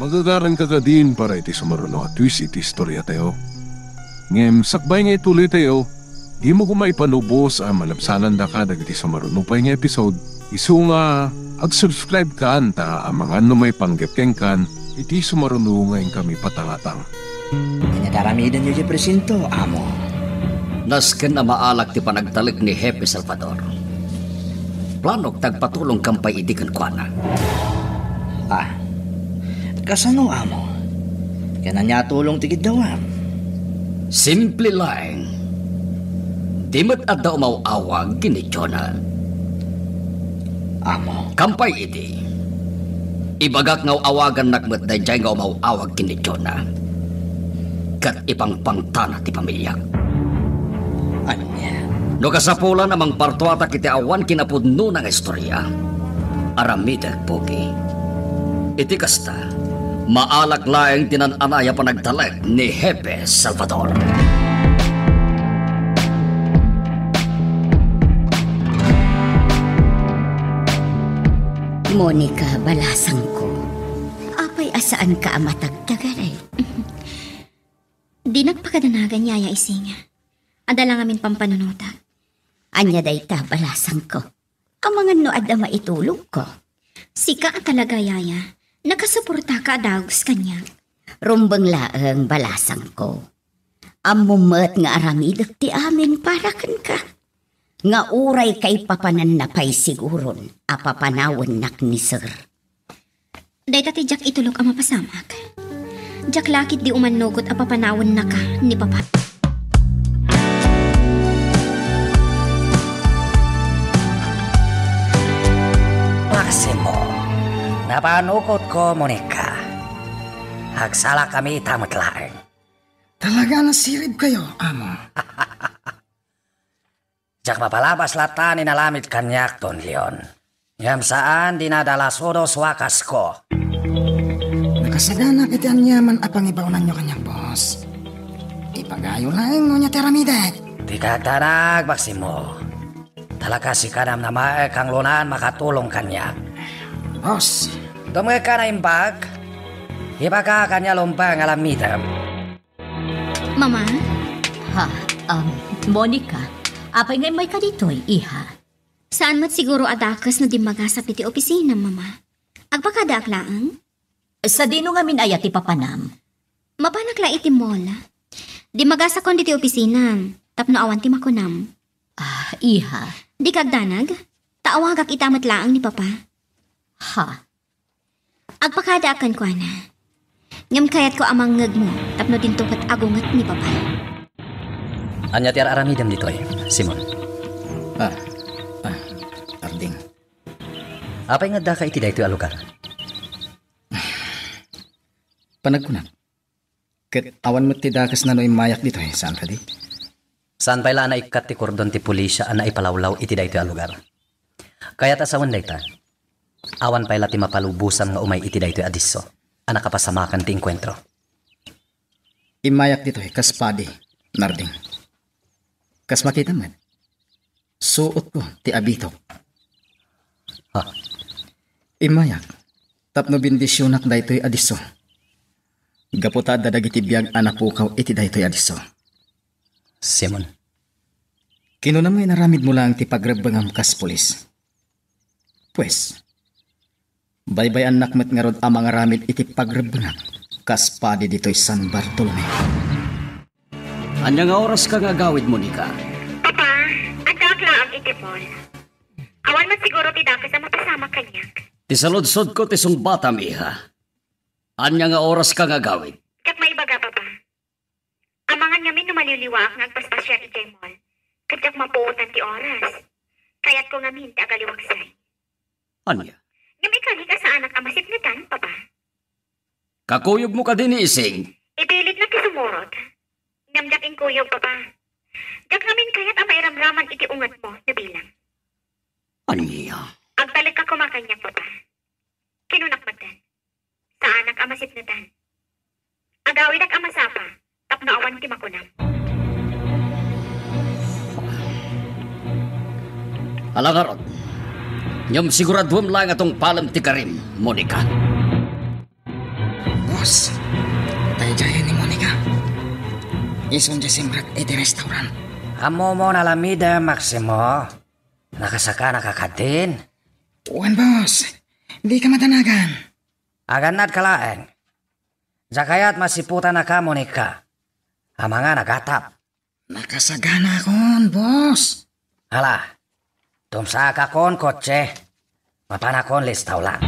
Magagaranka kadin para iti sumaruno a twist iti istoriatayo. Ngem sakbay nga ituloytayo, dimo koma ipanubos a malabsanandaka dagiti sumaruno pay nga episode, isu nga ag-subscribe kan ta amangan no maipanggep kenkan iti sumaruno nga inkami patangatang. Ania ti aramidenyo ti presinto, amo? Nasken a maalak ti panagtalek ni Hepe Salvador. Planok ti agpatulongkam pay idi kenkuana. Ah, kasano, amo? Ken ania a tulong ti kiddawam? Simple laeng. Di met adda umaw-awag ken ni Jonah. Amo. Kam pay idi. Ibagak nga aw-awagannak met daydiay nga umaw-awag ken ni Jonah. Ket ipangpangtana ti pamiliak. Ania? No kasapulan a mangpartuatak iti awan kinapudnona nga istoria, aramidek, Pogi. Iti kasta, maalak laeng ti nan-anay a panagtalek ni Hepe Salvador. Monica, balasangko. Apay a saanka a matagtagaray? Dinak pakadanagan, Yaya Isinga. Adda la ngamin pampanunotak. Ania dayta, balasangko? Amangan no adda maitulongko. Sika a talaga, Yaya. Nakasuportaka a dagus kaniak. Rumbeng laeng, balasangko. Ammom met nga aramidek ti amin para kenka. Nga uray kaipapananna pay siguron a papanawennak ni Sir. Dayta ti diak itulok a mapasamak. Diak la ketdi umannugot a papanawennaka ni Papa. Maximo, napanukotko, Monica. Agsalakami ita met laeng. Talaga a nasiribkayo, amo. Diak mapalabas latta ni nalamit kaniak, Don Leon. Ngem saan dinadalasudo suakasko. Nakasaganak iti aniaman a pangibaonanyo kaniak, boss. Ipagayo laeng no ania ti aramidek. Dika agdanag, Maximo. Talaga sika namnamaek a kangrunan makatulong kaniak. Boss. Dumngegka, naimbag. Ibaga kaniak laeng a aramidem. Mama? Ha, um, Monica, apay nga immayka ditoy, iha? Saan met siguro a dakes no dimmagasap iti opisinam, Mama. Agpakadaak laeng? Sadino ngamin aya ti papanam? Mapanak la iti mall. Dimmagasakon ditoy opisinam, tapno awan ti makunam. Ah, iha. Dika agdanag? Ta awagak ita met laeng ni Papa. Ha? Agpakadaak kenkuana. Ngem kayatko a mangngegmo tapno dinto ket agunget ni Papa. Ania ti ar-aramidem ditoy, Simon? Ah, ah, Arding. Apay nga addaka iti daytoy a lugar? Panagkunak, ket awan met ti dakesna no immayak ditoy, saan kadi? Saan pay la a naikkat ti kordon ti pulisya a naipalawlaw iti daytoy a lugar? Kayat a sawen dayta, awan pay la ti mapalubosam nga umay iti daytoy a disso a nakapasamakan ti engkuentro. Immayak ditoy kas padi, Narding. Kas makita met, suotko ti abitok. Ha? Immayak tapno bendisionak daytoy a disso. Gapu ta adda dagiti biag a napukaw iti daytoy a disso. Simon. Kinunam nga inaramidmo laeng ti pagrebbengam kas pulis. Pues, baybay-annak met ngarud a mangaramid iti pagrebbengak kas padi ditoy San Bartolome. Ania nga oraska nga agawid, Monica? Papa, addaak laeng iti mall. Awan met siguro ti dakes a mapasamak kaniak. Ti saludsodko ti sungbatam, iha. Ania nga oraska nga agawid? Diak maibaga, Papa. Amangan ngamin no maliwliwaak nga agpaspasiar idiay mall, ket diak mapuotan ti oras. Kayatko ngamin ti agaliwagsay. Ania? Ngem ikalik a saanak a masipnetan, Papa. Kakuyogmo kadi ni Ising? Ipilitna ti sumurot. Ngem diak inkuyog, Papa. Diak ngamin kayat a mairamraman iti ungetmo no bilang. Ania? Agtalek a kumakaniak, Papa. Kinunak metten. Saanak a masipnetan. Agawidak a masapa tapno awan ti makunam. Ala ngarud, ngem siguraduem laeng a tungpalem ti garim, Monica. Boss, daydiay ni Monica. Isun diay simrek iti restaurant. Ammom a naaramidem, Maximo. Nakasakanaka kadin? Wen, boss. Dika madanagan. Agannadka laeng. Diak kayat masiputanaka, Monica. Amangan a gatap. Nakasaganakon, boss. Ala, tumsaakon kotse. Mapanakon listawlan.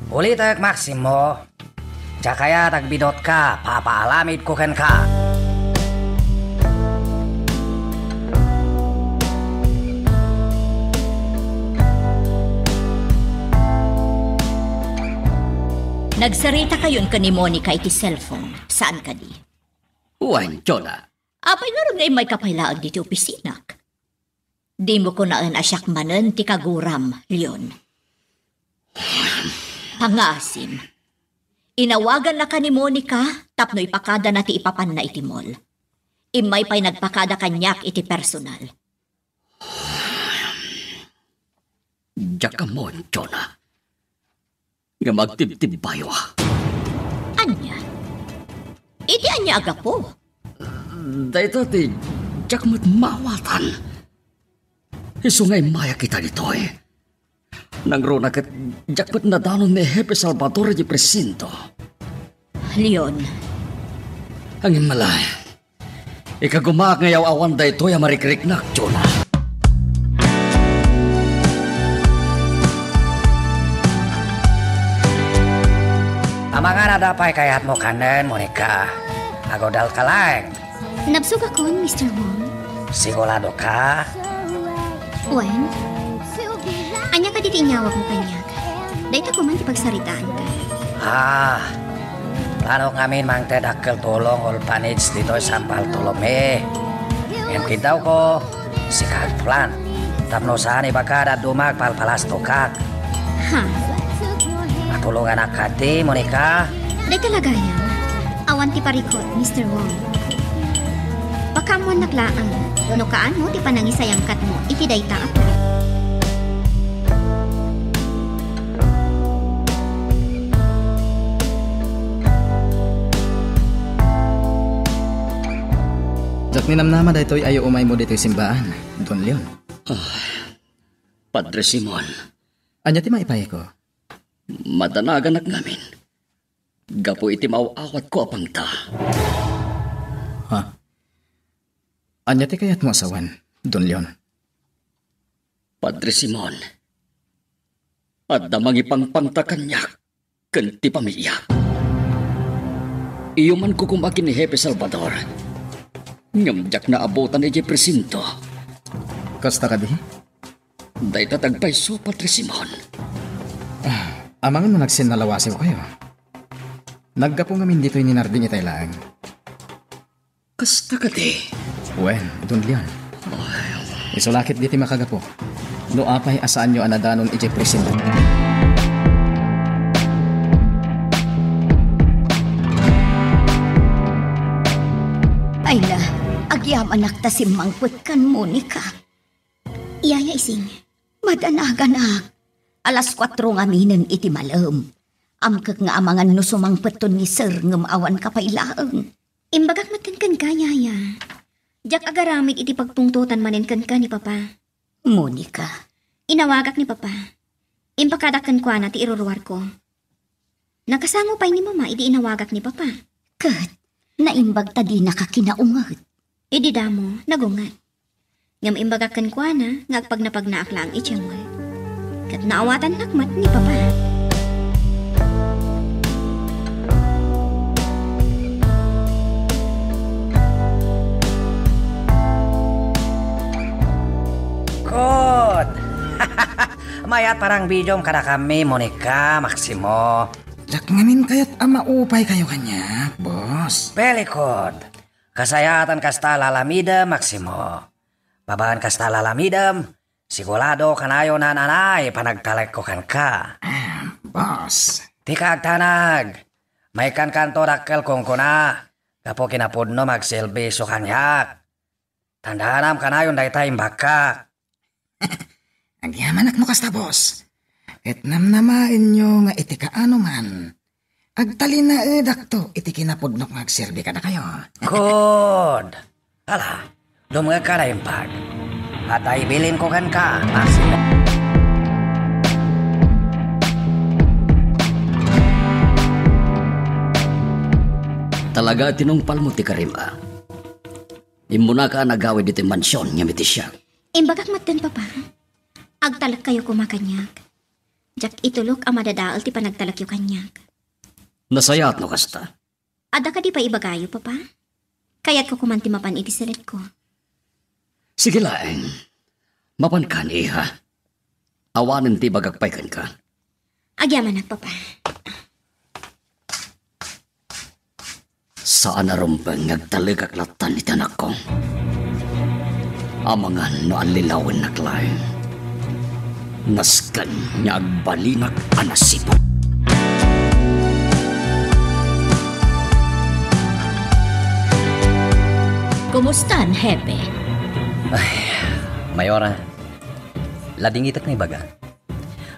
Ulitek, Maximo. Diak kayat agbidutka, papaaramidko kenka. Nagsaritakayon ken ni Monica iti cellphone, saan kadi? Wen, Jonah. Apay ngarud nga immayka pay laeng ditoy opisinak? Dimo kunaen a siak manen ti kaguram, Leon. Pangngaasim. Inawagannaka ni Monica tapno ipakadana ti ipapanna iti mall. Immay pay nagpakada kaniak iti personal. Diak ammo, Jonah. Ngem agtibtibbayo. Ania? Iti ania a gapu? Dayta ti diak met maawatan. Isu nga immayak ita ditoy. Nangruna ket diak met nadanon ni Hepe Salvador idiay presinto. Leon. Ngem ala, ikagumaak nga yaw-awan daytoy a marikriknak, Jonah. Amangan a adda pay kayatmo kanen, Monica. Agudalka laeng. Nabsogakon, Mister Wong. Siguradoka? Wen? Ania kadi ti inyawatmo kaniak? Dayta koma ti pagsaritaanta. Ah, planok ngamin mangted dakkel tulong orphanage ditoy San Bartolome. Ngem kiddawko, sika agplan. Tapno saan ibagad a dumag palpalastokak. Ha? Matulonganak kadi, Monica? Dayta la gayam. Awan ti parikut, Mister Wong. Pakaammoannak laeng no kaano ti panangisayangkatmo iti dayta a plan. Diak ninamnama daytoy a umaymo ditoy simbaan, Don Leon. Ah, Padre Simon. Ania ti maipayko? Madanaganak ngamin. Gapu iti maaw-awatko a pangta. Ha? Ania ti kayatmo a sawen, Don Leon? Padre Simon, adda mangipangpangta kaniak ken ti pamiliak. Iyumanko koma ken ni Hepe Salvador. Ngem diak naabutan idiay presinto. Kasta kadi? Dayta ti agpayso, Padre Simon. Amangan no nagsinnalawasewkayo. Naggapu ngamin ditoy ni Narding itay laeng. Kasta kadi? Wen, Don Leon. Isu la ket ditoy makagapu. No apay a saanyo a nadanon idiay presinto. Ay la, agyamanak ta simmangpetkan, Monica. Yaya Ising, madanaganak. Alas kuatro ngaminen iti malem. Amkek nga amangan no sumangpetton ni Sir ngem awanka pay laeng. Imbagak met kenka, Yaya. Diak agaramid iti pagtungtotan manen kenka ni Papa. Monica. Inawagak ni Papa. Impakadak kenkuana ti iruruarko. Nakasango pay ni Mama idi inawagak ni Papa. Ket naimbag ta dinaka kinaunget. Idi damo, nagunget. Ngem imbagak kenkuana nga agpagnapagnaak laeng idiay mall. Ket naawatannak met ni Papa. Kud! Mayat parang bidiom kadakami, Monica, Maximo. Diak ngamin kayat a maupaykayo kaniak, boss. Pelikod, kasayaatan kasta lalamidem, Maximo. Babaen kasta lalamidem, sigurado kanayon a naay panagtalekko kenka. Ah, boss. Ti kaagtanag, maikkankanto dakkel kunkuna, gapu kinapudno nga agserbi isu kaniak. Tandaanam kanayon dayta imbagak. Agyamanak no kasta, boss. Ket namnamaenyo nga iti kaano man, agtalinaedakto iti kinapudnok nga agserbi kadakayo. Kud! Ala, dumngegka naimbag. Adda ibilinko kenka, Maximo. Talaga, tinungpalmo ti karim, a. Immunaka a nagawid iti mansion ngem iti siak. Imbagak metten, Papa. Agtalekkayo koma kaniak. Diak itulok a madadael ti panagtalekyo kaniak. Nasayaat no kasta. Adda kadi pay ibagayo, Papa? Kayatko koman ti mapan iti siledko. Sige laeng. Mapanka, iha. Awanen ti ibagak pay kenka. Agyamanak, Papa. Saan a rumbeng nga agtalekak lattan iti anakko. Amangan no allilawennak laeng. Nasken nga agbalinak a nasiput. Kumustan, Hepe? Ay, Mayora, ladingitek nga ibaga.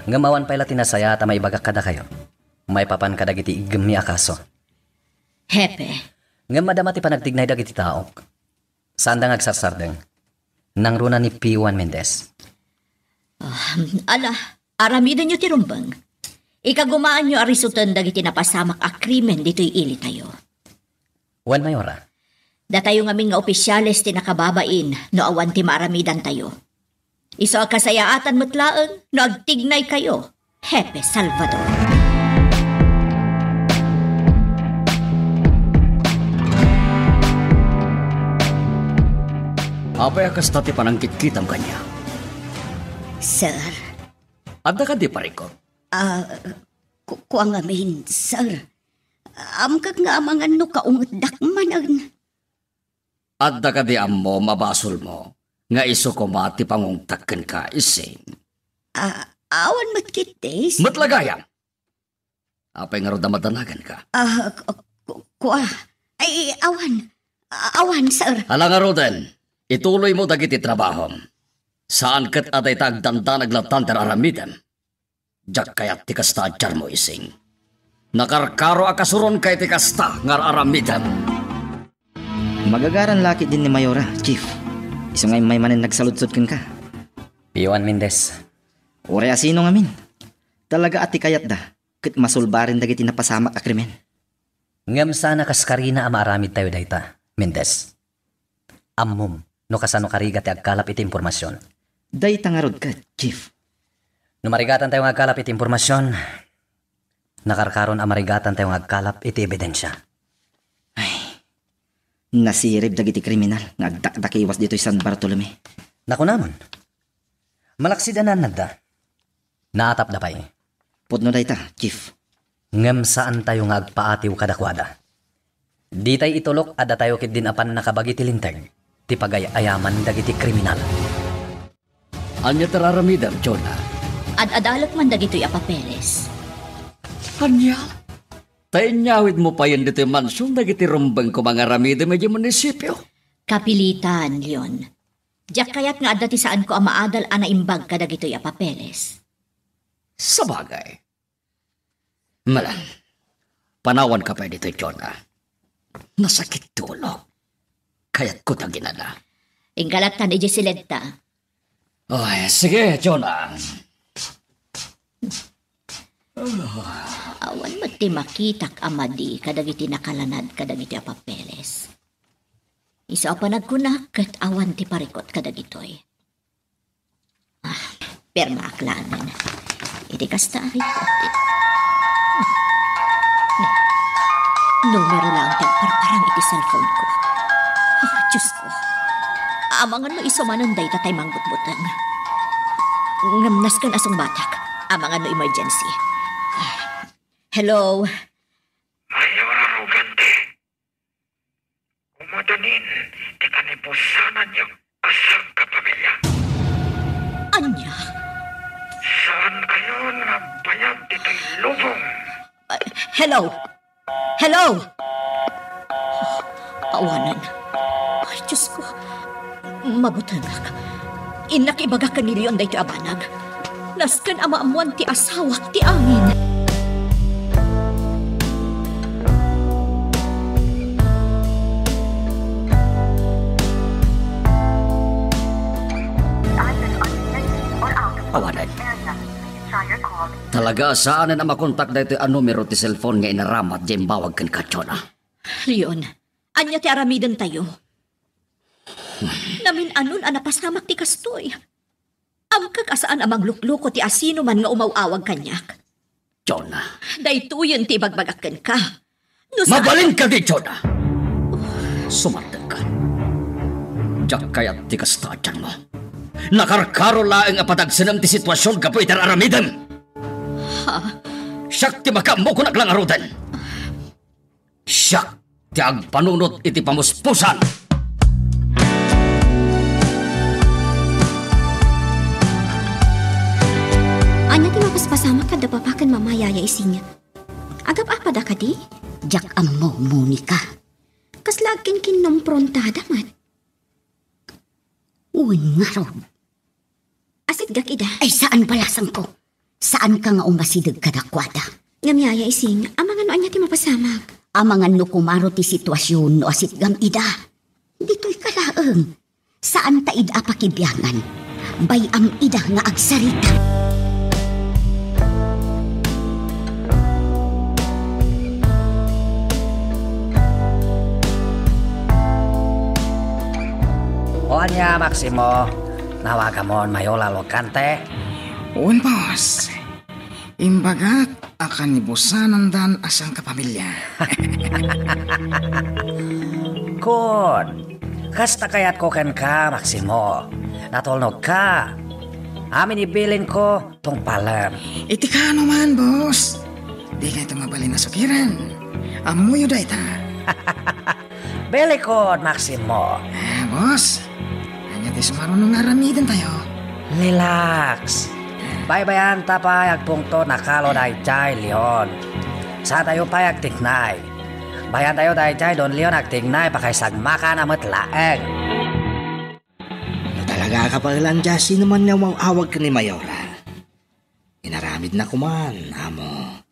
Ngem awan pay la ti nasayaat a maibagak kadakayo maipapan kadagiti iggemmi a kaso. Hepe. Ngem madama ti panagtignay dagiti taok. Saanda nga agsarsardeng. Nangruna ni P one Mendez. Ah, ala, aramidenyo ti rumbeng. Ikagumaanyo a risuten dagiti napasamak a krimen ditoy ilitayo. Wen, Mayora. Datayo ngamin nga opisiales ti nakababain no awan ti maaramidantayo. Isu a kasayaatan met laeng no agtignaykayo, Hepe Salvador. Apay a kasta ti panangkitkitam kaniak? Sir. Adda kadi parikut? Ah, ku-, kua ngamin, sir. Amkek nga amangan no kaungetdak manen. Adda kadi ammom a basolmo nga isu koma ti pangungtak kenka, Ising? Ah, awan met ketdi, sir. Met la gayam! Apay ngarud a madanaganka? Ah, ku-, ku-, kua. Ay, awan. A-, awan, sir. Ala ngaruden, ituloymo dagiti trabahom. Saan ket a dayta agdandanag lattan ti ar-aramidem. Diak kayat ti kasta a diarmo, Ising. Nakarkaro a kasuronka iti kasta nga ar-aramidem. Magagaran la ketdin ni Mayora, Chief. Isu nga immay manen nagsaludsod kenka. P one Mendez. Uray a sino ngamin. Talaga a ti kayatda, ket masulbaren dagiti napasamak a krimen. Ngem saan a kas karina a maaramidtayo dayta, Mendez. Ammom no kasano karigat ti agkalap iti impormasion. Dayta ngarud ket, Chief. No marigatantayo nga agkalap iti impormasion, nakarkaron a marigatantayo nga agkalap iti ebidensia. Ay. Nasirib dagiti kriminal nga agdakdakiwas ditoy San Bartolome. Nakunamon. Malaksid a naannadda. Naatapda pay. Pudno dayta, Chief. Ngem saantayo nga agpaatiw kadakuada. Ditay itulok a datayo ketdin a pannakabagi ti linteg ti pagay-ayaman dagiti kriminal. Ania ti ar-aramidem, Jonah? Ad-adalek man dagitoy a papeles. Ania? Ta inyawidmo payen ditoy mansion dagiti rumbeng ko nga aramidem idiay munisipio? Kapilitan, Leon. Diak kayat nga adda ti saanko a maadal a naimbag kadagitoy a papeles. Sabagay. Malan, panawanka pay ditoy, Jonah. Nasakit ti ulok. Kayatko ta aginana. Inggalatan idiay siled ta. Oy, sige, Jonah. Awan met ti makitak a madi kadagiti nakalanad kadagiti a papeles. Isu a panagkunak ket awan ti parikut kadagitoy. Ah, pirmaak laengen. Iti kasta a rikut, numero laeng ti agparparang iti cellphone ko. Ah, Diyos ko. Amangan no isu manen dayta tay mangbutbuteng. Ngem nasken a sungbatak. Amangan no emergency. Ah, hello? Mayor Arrogante. Umadanin ti kanibusananyo a sangkapamilya. Ania? Saankayon nga agbayag ditoy lubong. Ah, hello? Hello? Awanen. Ay, Diyos ko. Mabutengak. Innak ibagak ken ni Leon daytoy a banag. Nasken a maammoan ti asawak ti amin. Awanen. Talaga a saanen a makontak daytoy a numero ti cellphone nga inaramat diay imbawag kenka, Jonah. Leon, ania ti aramidentayo? Namin-anon a napasamak ti kastoy. Ammok a saan a manglukluko ti asinoman nga umaw-awag kaniak. Jonah. Daytoyen ti ibagbagak kenka. No sa- Mabalin kadi, Jonah? Sumardengka. Diak kayat ti kasta a tianmo. Nakarkaro laeng a padagsenem ti situasion gapu iti ar-aramidem. Ha? Siak ti makaammo, kunak la ngaruden. Siak ti agpanunot iti pamuspusan. Ania ti mapaspasamak kada papa ken mama, Yaya Ising? Agap-apada kadi? Diak ammo, Monica. Kasla agkinkinnomprontada met. Wen ngarud. Asitgak ida. Ay, saan balasangko. Saanka nga umasideg kadakuada. Ngem, Yaya Ising, amangan no ania ti mapasamak. Amangan no kumaro ti situasion no asitgam ida. Ditoyka laeng. Saanta ida a pakibiangan. Bay-am ida nga agsarita. O ania, Maximo? Nawagamon, Mayor Arrogante? Wen, boss. Imbagak a kanibusanandan a sangkapamilya. Kun, kasta kayatko kenka, Maximo. Natulnogka. Amin ibilinko, tungpalem. Iti kaano man, boss. Dikayto mabalin a sukiren. Ammoyo dayta. Bilikon, Maximo. Ah, boss. Ania ti sumaruno nga aramidentayo? Relax. Baybayanta pay agpungtot a kalo daydiay, Leon. Saantayo pay agtignay. Bayantayo daydiay, Don Leon, agtignay, pakaisagmakan a met laeng. No talaga a kapaelan ti asinoman nga umaw-awag ken ni Mayora, inaramidna koman, amo.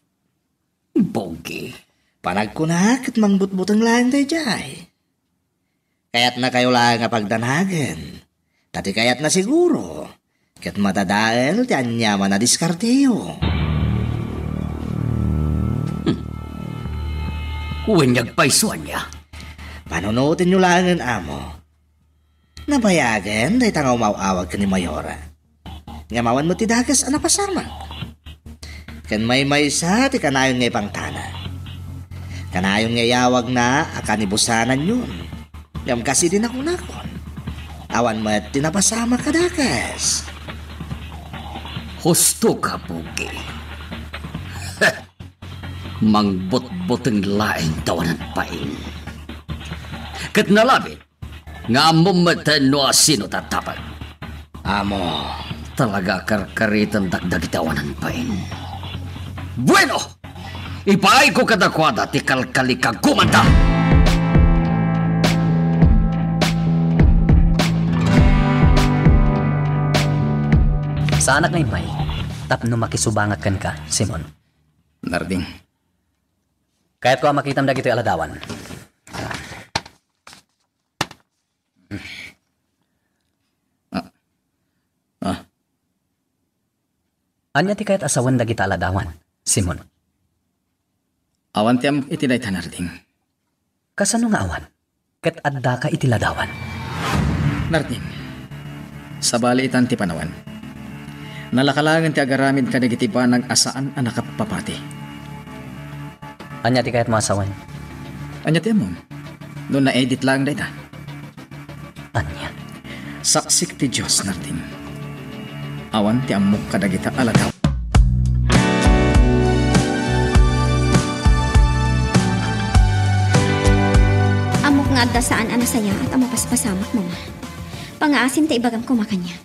Pogi. Panagkunak ket mangbutbuteng laeng daydiay. Kayatnakayo laeng a pagdanagen. Ta ti kayatna siguro, ket madadael ti aniaman a diskarteyo. Hmm. Wen, agpayso ania? Panunotenyo laengen, amo. Nabayagen dayta nga umaw-awag ken ni Mayora. Ngem awan met ti dakes a napasamak. Ken maymaysa ti kanayon nga ipangtana. Kanayon nga iyawagna a kanibusananyon. Ngem kas idi nakunakon, awan met ti napasamak kadakes. Husto ka, Pugi. Mangbutbuteng laeng ti awanan pain. Ket nalabit nga ammom met no asino ti addapek. Amo. Talaga a karkaritendak dagiti awanan pain. Bueno! Ipaayko kadakuada ti kalkalikagumanda! Saanak nga immay tapno makisubangak kenka, Simon. Narding. Kayatko a makitam dagitoy a ladawan. Ah. Ah. Ania ti kayat a sawen dagita a ladawan, Simon? Awan ti am-, iti dayta, Narding. Kasano nga awan? Ket addaka iti ladawan. Narding, sabali itan ti panawen. Nalaka laengen ti agaramid kadagiti banag a saan a nakapapati. Ania ti kayatmo a sawen? Ania ti ammom? No na-edit laeng dayta. Ania? Saksik ti Dios, Narding. Awan ti ammok kadagita a ladaw. Ammok nga adda saan a nasayaat a mapaspasamak, Mama. Pangngaasim ta ibagam koma kaniak.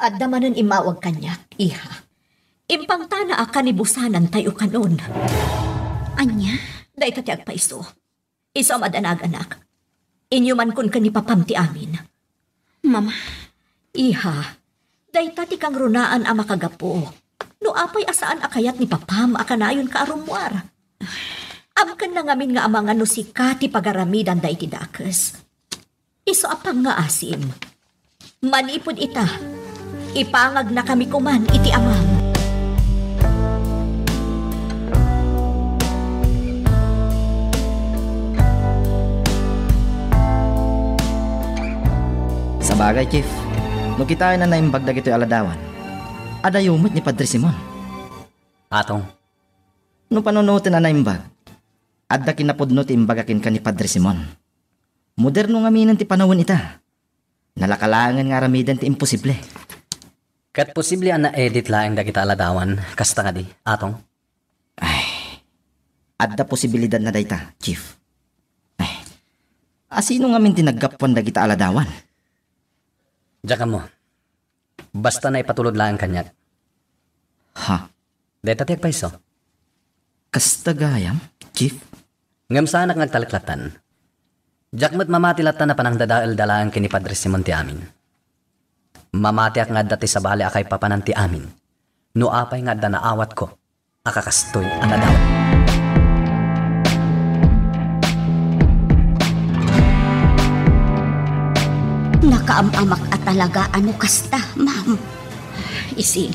Adda manen immawag kaniak, iha. Impangtana a kanibusanan tayo kanon. Ania? Dayta ti agpaiso. Isu a madanaganak. Inyumankon ken ni papam ti amin. Mama. Iha, dayta ti kangrunaan a makagapu. No apay a saan a kayat ni papam a kanayonka a rummuar. Amkenna ngamin nga amangan no sika ti pagaramidan daydi dakes. Isu a pangngaasim. Manipud ita, ipangagnakami koman iti amam. Sabagay, Chief, no kitaen a naimbag dagitoy a ladawan, adayo met ni Padre Simon. Atong. No panunoten a naimbag, adda kinapudno ti imbaga kenka ni Padre Simon. Moderno ngaminen ti panawen ita. Nalaka laengen nga aramiden ti imposible. Ket posible a na-edit laeng dagita a ladawan, kasta kadi, Atong? Ay, adda posibilidad na dayta, Chief. Ay, asino ngamin ti naggapuan dagita a ladawan? Diak ammo. Basta naipatulod laeng kaniak. Ha? Dayta ti agpayso. Kasta gayam, Chief? Ngem saanak nga agtalek lattan. Diak met mamati lattan a panangdadaelda laeng ken ni Padre Simon ti amin. Mamatiak nga adda ti sabali a kaipapanan ti amin. No apay nga adda naawatko a kakastoy a ladaw. Nakaam-amak a talaga a no kasta, ma'am. Ising,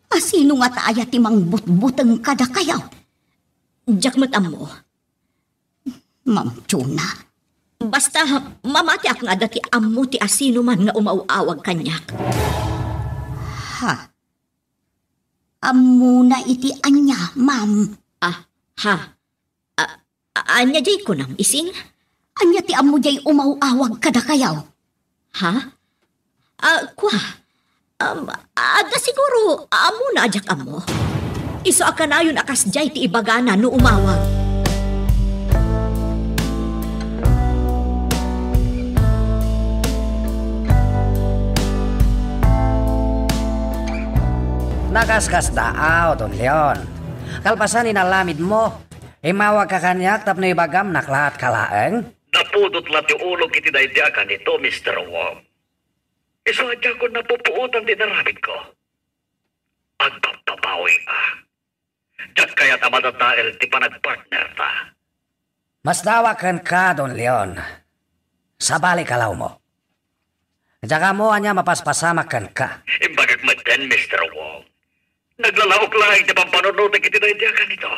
asino ngata aya ti mangbutbuteng kadakayo? Diak met ammo. Ma'am Chona. Basta, mamatiak nga adda ti ammo ti asinoman nga umaw-awag kaniak. Ha? Ammona iti ania, ma'am? Ah, ha? A-, a-, ania diay kunam, Ising? Ania ti ammo diay umaw-awag kadakayo? Ha? Ah, kua. Um, adda siguro, ammona a diak ammo. Isu a kanayon a kasdiay ti ibagana no umawag. Nakaskasda, aw, Don Leon. Kalpasan inalamidmo, immawagka kaniak tapno ibagam naklaat ka laeng? Napudot la ti ulok iti daydi a ganito, Mister Wong. Isu a diakon napupuotan ti inaramidko. Agbabbabawi a. Diak kayat a madadael ti panagpartnerta. Masdawak kenka, Don Leon. Sabali kalawmo. Diak ammo ania mapaspasamak kenka. Imbagak metten, Mister Wong. Naglalaok laeng ti pampanunotek iti daydi a ganito.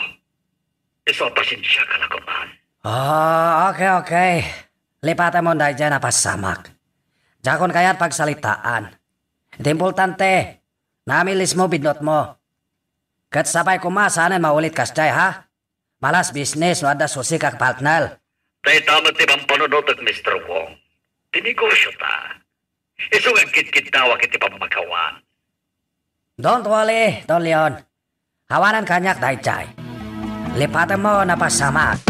Isu a pasensiaka la koman. Ah, okay, okay. Lipatemon daydiay a napasamak. Diakon kayat pagsalitaan. Iti importante, namilismo bidnotmo. Ket sapay koma sanen maulit kasdiay, ha? Malas business no adda susik a partner. Dayta met ti pampanunotek, Mister Wong. Ti negosio ta. Isu nga agkitkidnawak iti pammakawan. Don't worry, Don Leon. Awanen kaniak daydiay. Lipatemmo, napasamak.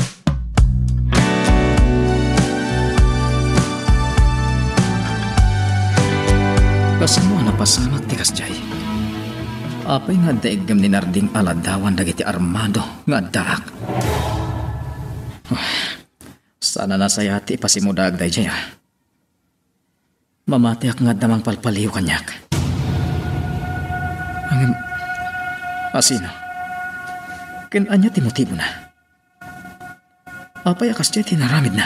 Kasano a napasamak ti kasdiay? Apay nga adda igem ni Narding a ladawan dagiti armado nga addaak? Saan a nasayaat ti ipasimudaak daydiay, a? Mamatiak nga adda mangpalpaliw kaniak. Ngem, asino? Ken ania ti motibona? Apay a kasdiay ti inaramidna?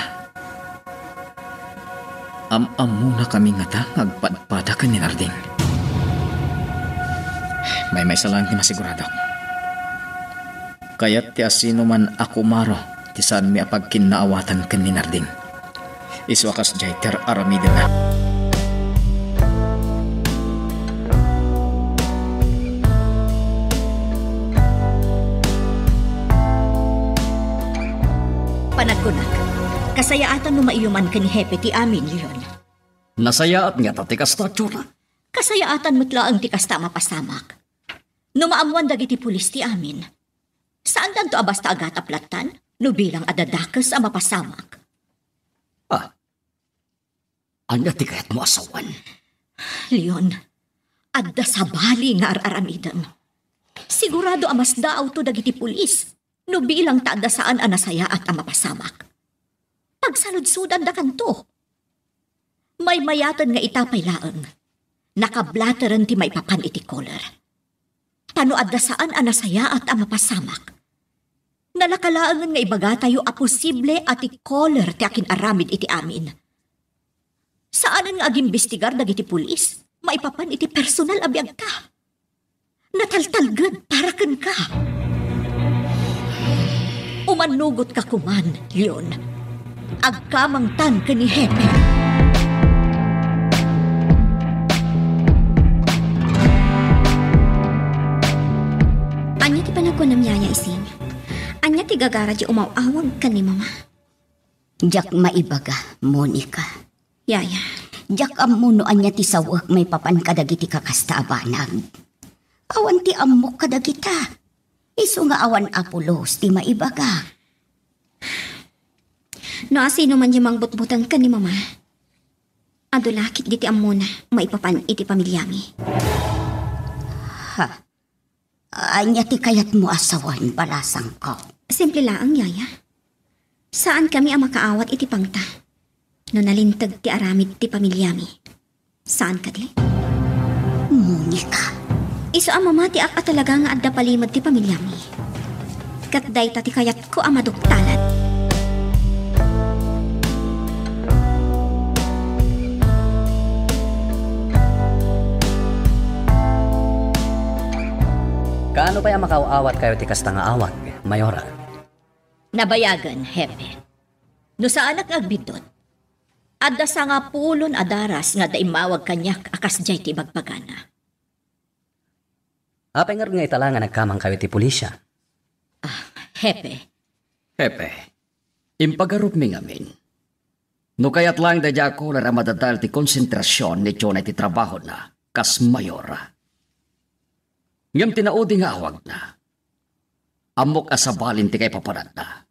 Am-ammonakami ngata nga agpadpada ken ni Narding? Maymaysa laeng ti masiguradok. Kayat ti asinoman a kumaro ti saanmi a pagkinnaawatan ken ni Narding. Isu a kasdiay ti ar-aramidenna. Panagkunak, kasayaatan no maiyuman ken ni Hepe ti amin, Leon. Nasayaat ngata ti kasta, Jonah. Kasayaatan met laeng ti kasta a mapasamak. No maammuan dagiti pulis ti amin, saandanto a basta agatap lattan no bilang a dadakes a mapasamak. Ah, ania ti kayatmo a sawen? Leon, adda sabali nga ar-aramidem. Sigurado a masdaawto dagiti pulis no bilang ta adda saan a nasayaat a mapasamak. Pagsaludsodandakanto. Maymayaten nga ita pay laeng, nakablateren ti maipapan iti caller. Ta no adda saan a nasayaat a mapasamak, nalaka laengen nga ibagatayo a posible a ti caller ti akin-aramid iti amin. Saanen nga agimbestigar dagiti pulis maipapan iti personal a biagta. Nataltalged para kenka. Umanugotka koman, Leon. Agkamangtan ken ni Hepe. Ania ti panagkunam, Yaya Ising? Ania ti gagara ti umaw-awag ken ni Mama? Diak maibaga, Monica. Yaya. Diak ammo no ania ti sawek maipapan kadagiti kakasta a banag. Awan ti ammok kadagita. Isu nga awan a pulos ti maibaga. No asino man ti mangbutbuteng ken ni Mama, adu la ketdi ti ammona maipapan iti pamiliami. Ha? Ania ti kayatmo a sawen, balasangko? Simple laeng, Yaya. Saankami a makaawat iti pangta no nalinteg ti aramid ti pamiliami. Saan kadi? Monica. Isu a mamatiak a talaga nga adda palimed ti pamiliami. Ket dayta ti kayatko a maduktalan. Kaano pay a makaaw-awatkayo ti kasta nga awag, Mayora? Nabayagen, Hepe. No saanak nga agbiddut, adda sangapulon a daras nga adda immawag kaniak a kasdiay ti ibagbagana. Apay ngarud nga ita la nga nagkamangkayo iti pulisya? Ah, Hepe. Hepe, impagarupmi ngamin. No kayat laeng daydiay a caller a madadael ti konsentrasion ni Jonah iti trabahona kas mayor. Ngem ti naudi nga awagna, ammok a sabalin ti kaipapananna.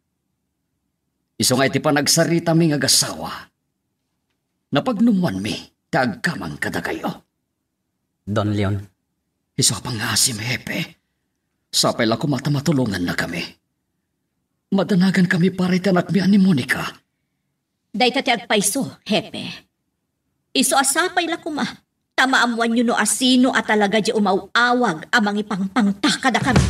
Isu nga iti panagsaritami nga agasawa, napagnumoanmi ti agkamang kadakayo. Don Leon. Isu a pangngasim, Hepe. Sapay la koma ta matulongannakami. Madanagankami para iti anakmi a ni Monica. Dayta ti agpayso, Hepe. Isu a sapay la koma ta maammoanyo no asino a talaga diay umaw-awag a mangipangpangta kadakami.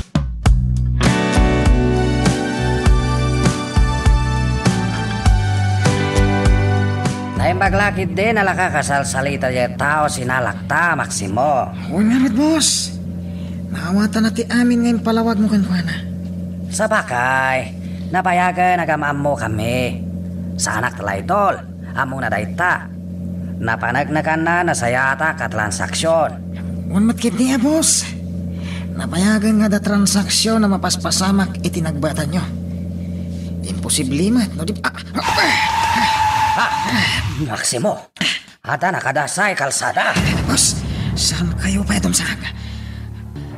Naimbag la ketdi, nalaka kasalsalita diay tao, sinalakta, Maximo. Wen ngarud, boss. Naawatana ti amin nga impalawagmo kenkuana. Sabakay, nabayagen a gam-ammokami. Saanak ti laytol, ammona dayta. Napaneknekanna, nasayaatak a transaksion. Wen met ketdi a, boss. Nabayagen nga adda transaksion a mapaspasamak iti nagbatanyo. Posible met, no di, ah, ah, Ah, Maximo, adda nakadasay kalsada. Boss, saan kayo pa itong sag?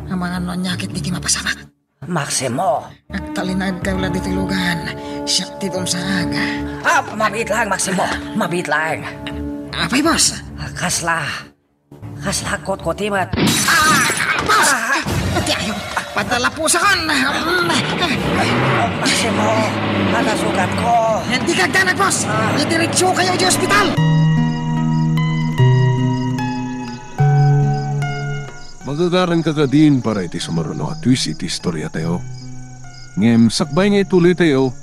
Amangan no anya ket di ki mapasamak. Maximo. Agtalinaed kayo la ditoy lugan. Siak ti dumsag. Ah, mabiit lang, Maximo. Mabiit lang. Apay, boss? Kasla. Kasla, kot-koti met. Ah, boss! Ti ayo, padalapusakon. Maximo, adda sugat ko. Di kagdanag, boss. Idiretso kayo di ospital. Magagaran ka kadin para iti sumaruno a twist iti istorya tayo. Ngem sakbay nga ituloy tayo,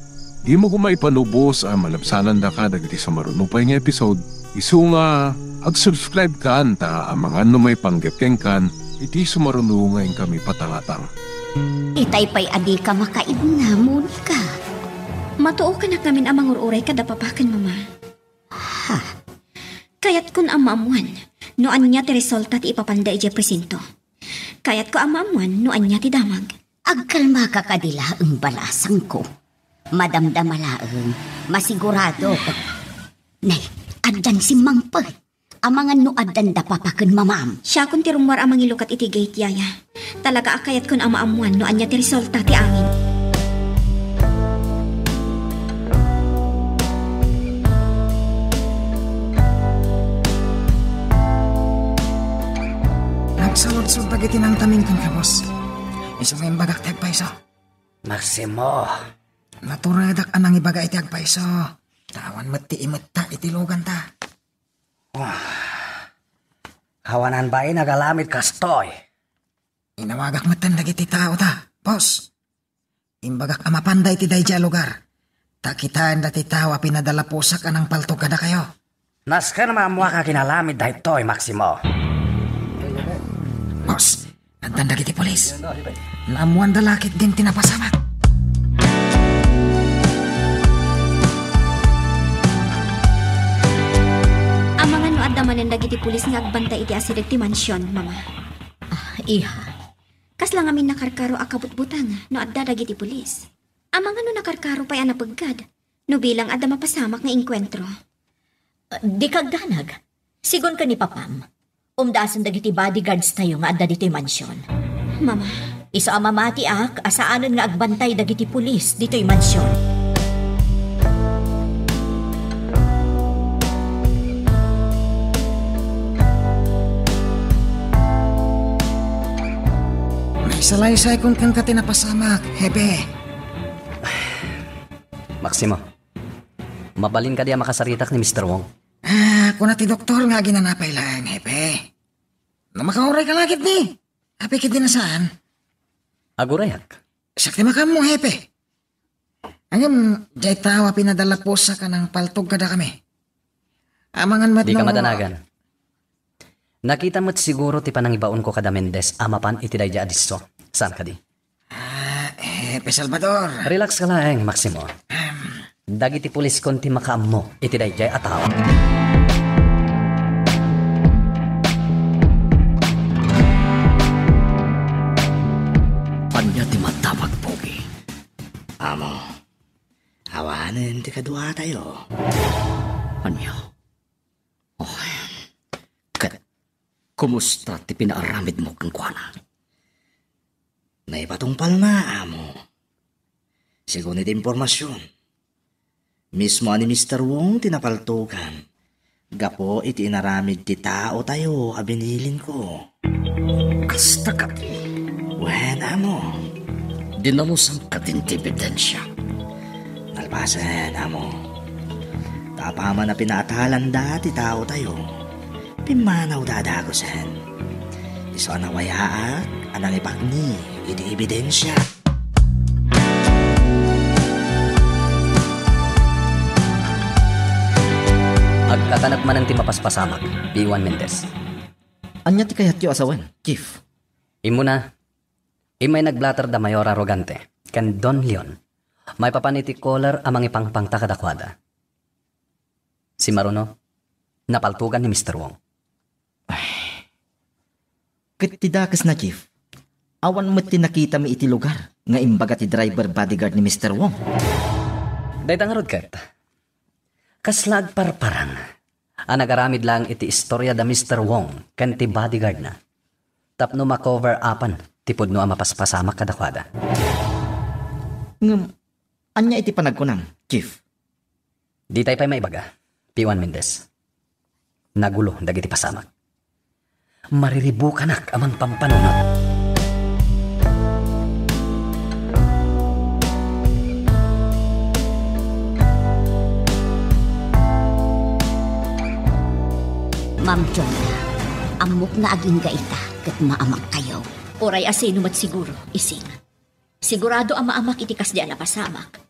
dimo koma ipanubos a malabsanandaka dagiti sumaruno pay nga episode. Isu nga, ag-subscribe kan ta amangan no maipanggep kenkan iti sumaruno nga inkami patangatang. Itay pay a dika makaibna, Monica. Matuokanak ngamin a mangur-uray kada papaken, Mama. Ha? Kayatkon a maammuan no ania ti resulta ti ipapanda idiay presinto. Kayatko a maammuan no ania ti damag. Agkalmaka kadi laeng, balasangko. Madamdama laeng, masiguradok. Nay, addan simmangpet. Amangan no addan da papa ken mamam. Siakon ti rummuar a mangilukat iti gate, yaya. Talaga a kayatkon a maammuan no ania ti resulta ti amin. Nagsaludsod dagiti nangtamin kenka, boss. Isu nga imbagak ti agpayso. Maximo. Naturedak a nangibaga iti agpayso. Ta awan met ti imetta iti luganta. Awanan bain agalamit kastoy. Inawagak metten dagiti tao ta, boss. Imbagak a mapanda iti daydiay a lugar. Ta kitaen dati tao a pinadalapusak a nangpaltog kadakayo. Nasken a maammuak a ginalamit daytoy, Maximo. Boss, addan dagiti pulis. Naammuanda la ketdin ti napasamak. Amangan no adda manen dagiti pulis nga agbantay iti asideg ti mansion, Mama. Ah, iha. Kasla ngamin nakarkaro a kabutbutang no adda dagiti pulis. Amangan no nakarkaro pay a napeggad no bilang adda mapasamak nga engkuentro. Ah, di kagdanag. Sigun ken ni papam, umdasen dagiti bodyguards tayo nga adda ditoy mansion. Mama. Isu a mamatiak a saanen nga agbantay dagiti pulis ditoy mansion. Naisalaysay kon kenka ti napasamak, Hepe. Maximo, mabalin kadi a makasaritak ni Mister Wong? Ah, kuna ti doktor nga aginana pay laeng, Hepe. No makauray ka la ketdi, apay ketdi na saan? Agurayak. Siak ti makaammo, Hepe. Ngem, diay tao a pinadalapusak a nangpaltog kadakami. Amangan met. Dika madanagan. Nakitam met siguro ti panangibaonko kada Mendez a mapan iti daydiay a disso. Saan kadi? Ah, Hepe Salvador. Relax ka laeng, Maximo. Dagiti puliskon ti makaammo iti daydiay a tao. Ania ti madamag, Pogi? Amo, awanen ti kaduatayo. Ania? Oh, ket kumusta ti pinaaramidmo kenkuana? Naipatungpalna, amo. Sigun iti impormasion, mismo a ni Mister Wong ti napaltogan gapu iti inaramid ti taotayo a binilinko. Kasta kadi? Wen, amo. Dinalusan kadin ti ebidensia? Nalpasen, amo. Ta apaman a pinaatalanda ti taotayo, pimmanawda a dagusen. Isu a nawayaak a nangipakni iti ebidensia. Agkakanat manen ti mapaspasamak, P one Mendez. Ania ti kayatyo a sawen, Chief? Immuna, immay nagblatter da Mayor Arrogante ken Don Leon maipapan iti caller a mangipangpangta kadakuada. Simaruno, napaltogan ni Mister Wong. Ay. Ket ti dakesna, Chief, awan met ti nakitami iti lugar nga imbaga ti driver bodyguard ni Mister Wong. Dayta ngarud ket, kasla agparparang a nagaramid laeng iti istoria da Mister Wong ken ti bodyguard-na tapno ma-cover upan ti pudno a mapaspasamak kadakuada. Ngem, ania iti panagkunam, Chief? Ditay pay maibaga, P one Mendez. Nagulo dagiti pasamak. Mariribukanak a mangpampanunot. Ma'am Jonah, ammok nga agingga ita ket maamakkayo. Uray asino met siguro, Ising. Sigurado a maamak iti kasdi a napasamak.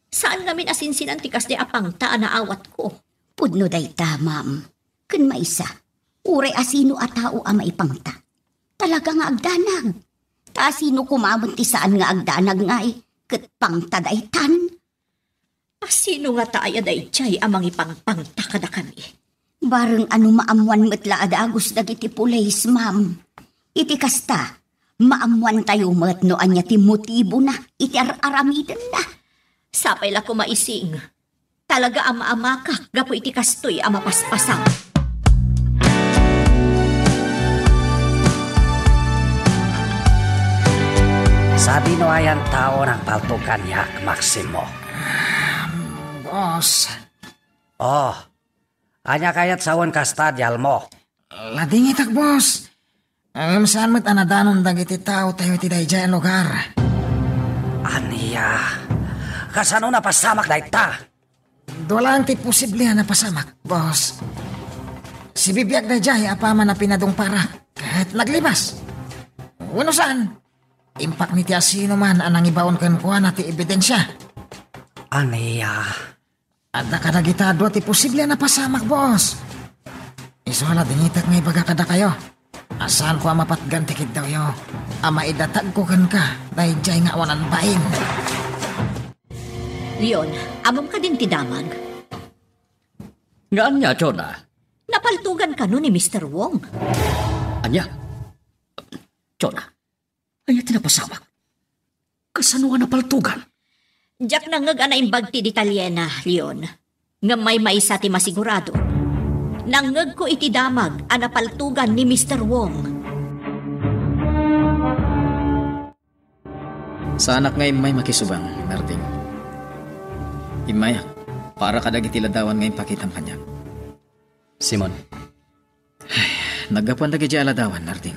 Saan ngamin a sinsinan ti kasdi a pangta a naawatko. Pudno dayta, ma'am. Ken maysa, uray asino a tao a maipangta, talaga nga agdanag. Ta asino koma met ti saan nga agdanag ngay ket pangta daytan? Asino ngata aya daydiay a mangipangpangta kadakami? Bareng a no maammoan met la a dagus dagiti pulis, ma'am. Iti kasta, maammoantayo met no ania ti motibona iti ar-aramidenna. Sapay la koma, Ising. Talaga a maamakak gapu iti kastoy a mapaspasamak. Sadino ayan tao nangpaltog kaniak, Maximo? Boss. Oh, ania kayat sawen kasta, dialmo? Ladingitak, boss. Ngem saan met a nadanon dagiti taotayo iti daydiay a lugar. Ania? Kasano napasamak dayta? Dua laeng ti posible a napasamak, boss. Sibibiag daydiay apaman a pinadungparak ket naglibas. Wenno saan, impakni ti asinoman a nangibaon kenkuana ti ebidensia. Ania? Adda kadagita a dua ti posible a napasamak, boss. Isu a ladingitak nga ibaga kadakayo a saanko a mapatgan ti kiddawyo a maidatagko kenka daydiay nga awanan bain. Leon, ammom kadin ti damag? Nga ania, Jonah? Napaltugan kano ni Mister Wong. Ania? Jonah, ania ti napasamak? Kasano a napaltugan? Diak nangngeg a naimbag ti detalyena, Leon. Ngem maymaysa ti masigurado. Nangngegko iti damag a napaltugan ni Mister Wong. Saanak nga immay makisubang, Narding. Immayak para kadagiti ladawan nga impakitam kaniak. Simon. Ay, naggapuan dagidiay a ladawan, Narding.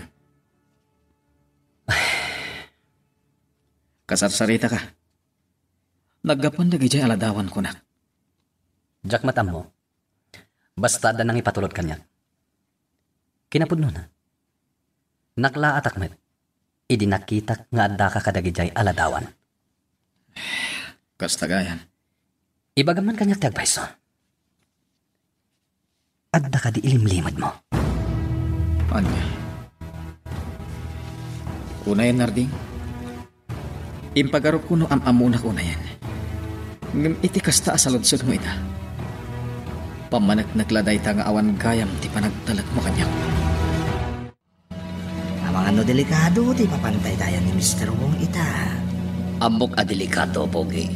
Kasarsaritaka. Naggapuan dagidiay a ladawan, kunak. Diak met ammo. Basta adda nangipatulod kaniak. Kinapudnona, naklaatak met idi nakitak nga addaka kadagidiay a ladawan. Kasta gayam. Ibagam man kaniak ti agpayso. Adda kadi ilimlimedmo? Ania? Unayen, Narding? Impagarupko no am-ammonak unayen. Ngem iti kasta a saludsodmo ita, pammaneknek la dayta nga awan gayam ti panagtalekmo kaniak. Amangan no delikado ti ipapanta itayan ni Mister Wong ita. Ammok a delikado, Pogi.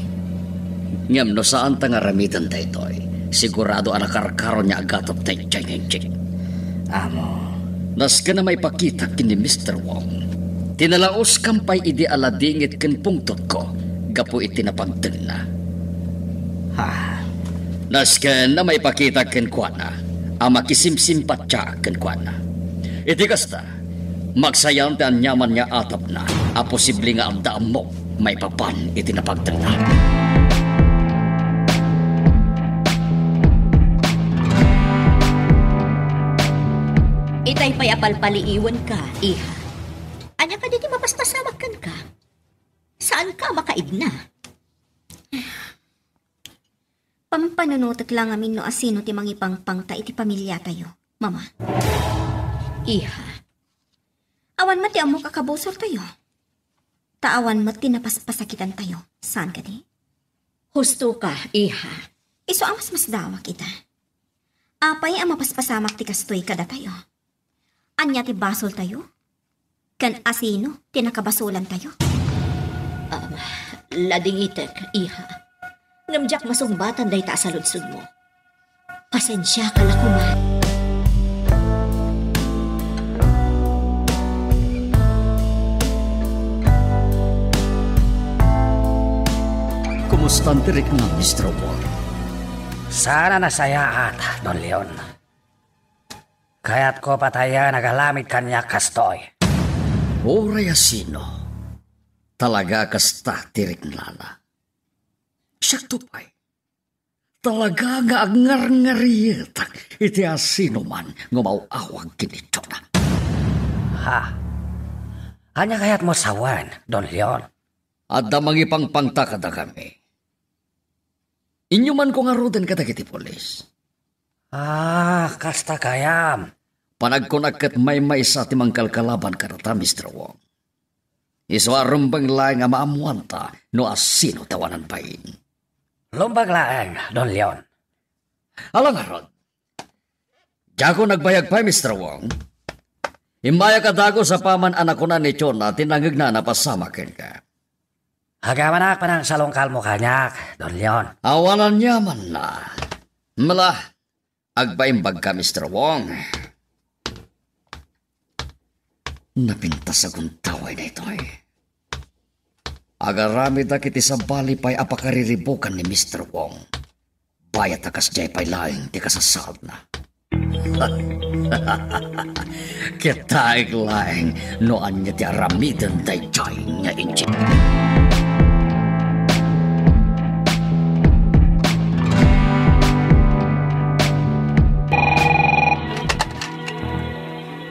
Ngem no saanta nga aramiden daytoy, sigurado a nakarkaro nga agatop daydiay nga injik. Amo. Nasken a maipakitak ken ni Mister Wong ti nalaoskam pay idi a ladingit ken pungtotko gapu iti napagtengna. Ha? Nasken a maipakitak kenkuana a makisimsimpatiaak kenkuana. Iti kasta, magsayam ti aniaman nga atapna a posible nga adda ammok maipapan iti napagtengna. Itay pay a palpaliiwenka, iha. Ania kadi ti mapaspasamak kenka? Saanka a makaibna? Pampanunotek la ngamin no asino ti mangipangpangta iti pamiliatayo, Mama. Iha. Awan met ti ammok a kabusortayo. Ta awan met ti napaspasakitantayo, saan kadi? Husto ka, iha. Isu a masmasdawak ita. Apay a mapaspasamak ti kastoy kadatayo? Ania ti basoltayo? Ken asino ti nakabasolantayo? Um, ladingitek, iha. Ngem diak masungbatan dayta a saludsodmo. Pasensiaka la koman. Kumusta ti rikna, Mister Wong? Saan a nasayaat, Don Leon. Kayatko patayen agaramid kaniak kastoy. Uray a sino, talaga kasta ti riknana. Siakto pay, talaga nga agngarngarietak iti asinoman nga umaw-awag ken ni Jonah. Ha? Ania kayatmo sawen, Don Leon? Adda mangipangpangta kadakami. Inyumanko ngaruden kadagiti pulis. Ah, kasta gayam. Panagkunak ket maymaysa ti mangkalkalaban kadata, Mister Wong. Isu a rumbeng laeng a maammoanta no asino ti awanan bain. Rumbeng laeng, Don Leon. Ala ngarud, diakon agbayag pay, Mister Wong. Immayak a dagus apaman a nakuna ni Jonah ti nangngegna a napasamak kenka. Agyaman a panangsalungkalmo kaniak, Don Leon. Awan aniamanna. Mala, agbaimbagka, Mister Wong. Napintas a guntaway daytoy. Agaramidak iti sabali pay a pakariribukan ni Mister Wong. Bayat a kasdiay pay laeng ti kasasaadna. Kitaek laeng no ania ti aramiden daydiay nga inji.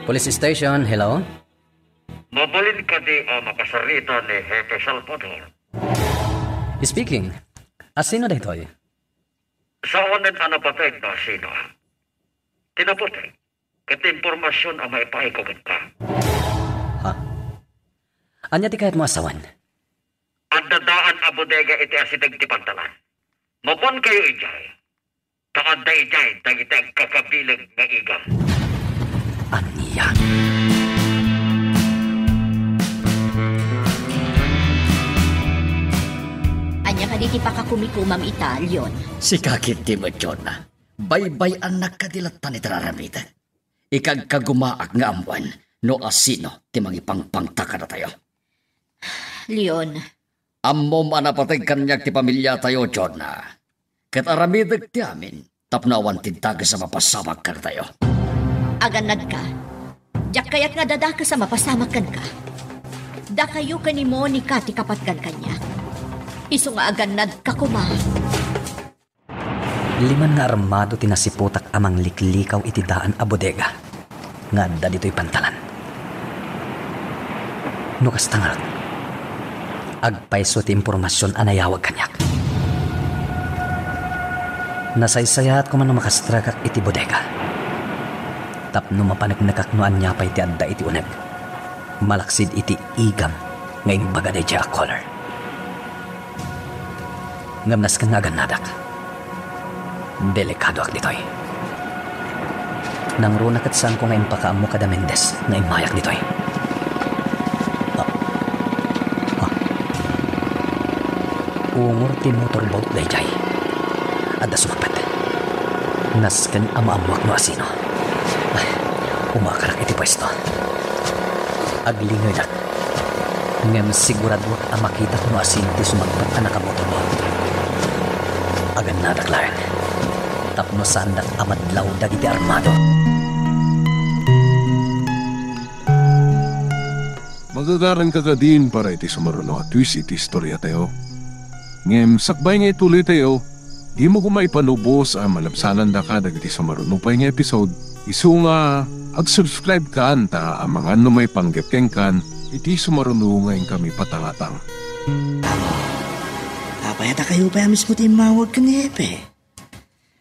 Police station, hello? Mabalin kadi a makasarita ni Hepe Salvador? Speaking. Asino daytoy? Saanen a napateg no asino. Ti napateg, ket impormasion a maipaayko kenka. Ha? Ania ti kayatmo a sawen? Adda daan a bodega iti asideg ti pantalan. Mapankayo idiay. Ta adda idiay dagiti agkakabileg nga igam. Ania? Ania kadi ti pakakumikomam ita, Leon? Sika ketdi met, Jonah. Baybay-annak kadi latta iti aramidek. Ikagkagumaak nga ammoen no asino ti mangipangpangta kadatayo. Leon. Ammom a napateg kaniak ti pamiliatayo, Jonah. Ket aramidek ti amin tapno awan ti dakes a mapasamak kadatayo. Agannadka. Diak kayat nga adda dakes a mapasamak kenka. Dakayo ken ni Monica ti kapatgan kaniak. Isu nga agannadka koma. Liman nga armado ti nasiputak a mangliklikaw iti daan a bodega nga adda ditoy pantalan. No kasta ngarud, agpayso ti impormasion a nayawag kaniak. Nasaysayaat koma no makastrekak iti bodega tapno mapaneknekak no ania pay ti adda iti uneg malaksid iti igam nga imbaga daydiay a caller. Ngem nasken nga agannadak. Delikadoak ditoy. Nangruna ket saanko nga impakaammo kada Mendez nga immayak ditoy. Ah. Ah. Ungor ti motorboat daydiay. Adda sumangpet. Nasken a maammoak no asino. Ay, umakarak iti puesto. Aglingedak. Ngem siguradoak a makitak no asino ti sumangpet a nakamotorboat. Agannadak laeng. Tapno saandak a madlaw dagiti armado. Magagaranka kadin para iti sumaruno a twist iti istoriatayo. Ngem sakbay nga ituloytayo, dimo koma ipanubos a malabsanandaka dagiti sumaruno pay nga episode. Isu nga, ag-subscribe kan ta amangan no maipanggep kenkan iti sumaruno nga inkami patangatang. Amo, apay a dakayo pay a mismo ti immawag ken ni Hepe?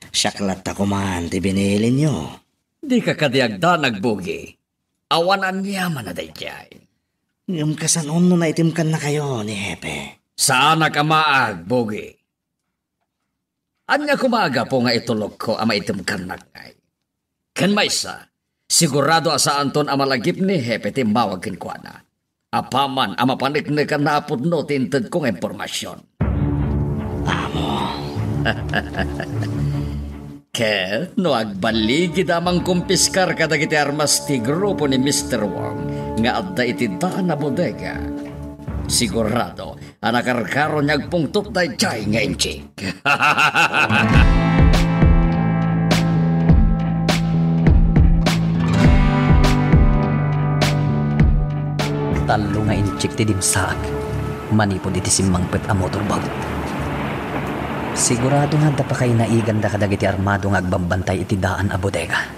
Siak latta koman ti binilinyo. Dika kadi agdanag, Bugi. Awan aniaman a daydiay. Ngem kasanon no naitem kannakayo ni Hepe? Saanak a maag, Bugi. Ania koma a gapu nga itulokko a maitem kannak ngay? Ken maysa, sigurado a saanton a malagip ni Hepe ti immawag kenkuana. Apaman a mapaneknekanna a pudno ti intedko nga impormasion. Amo, Ket no agballigida a mangkumpiskar kadagiti armas ti grupo ni Mister Wong nga adda iti daan a bodega, sigurado a nakarkaro nga agpungtot daydiay nga inchik. Tallo nga inchik ti dimsaak manipud iti simmangpet a motorboat. Sigurado nga adda pakainaiganda kadagiti armado nga agbambantay iti daan a bodega.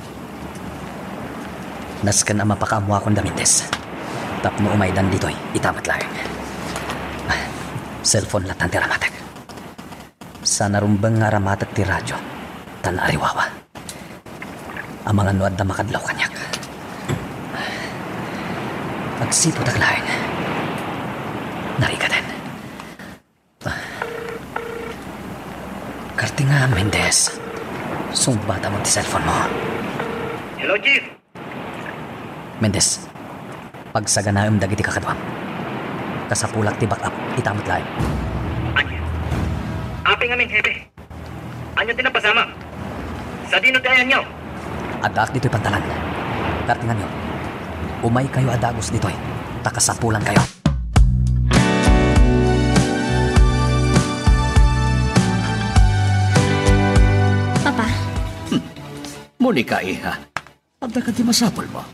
Nasken a mapakaammoakon da Mendez tapno umaydan ditoy ita met laeng. Cellphone lattan ti aramatek. Saan a rumbeng nga aramatek ti radio ta naariwawa. Amangan no adda makadlaw kaniak. Agsiputak laeng. Narigaden. Kartenga, Mendez. Sungbatam ti cellphone mo. Hello, Chief. Mendez, pagsaganaem dagiti kakaduam. Kasapulak ti backup, ita met laeng. Ania? Apay ngamin, Hepe? Ania ti napasamak? Sadino ti ayanyo? Addaak ditoy pantalan. Kartenganyo, umaykayo a dagus ditoy, ta kasapulankayo. Papa. Hmm. Monica, iha. Adda kadi masapulmo?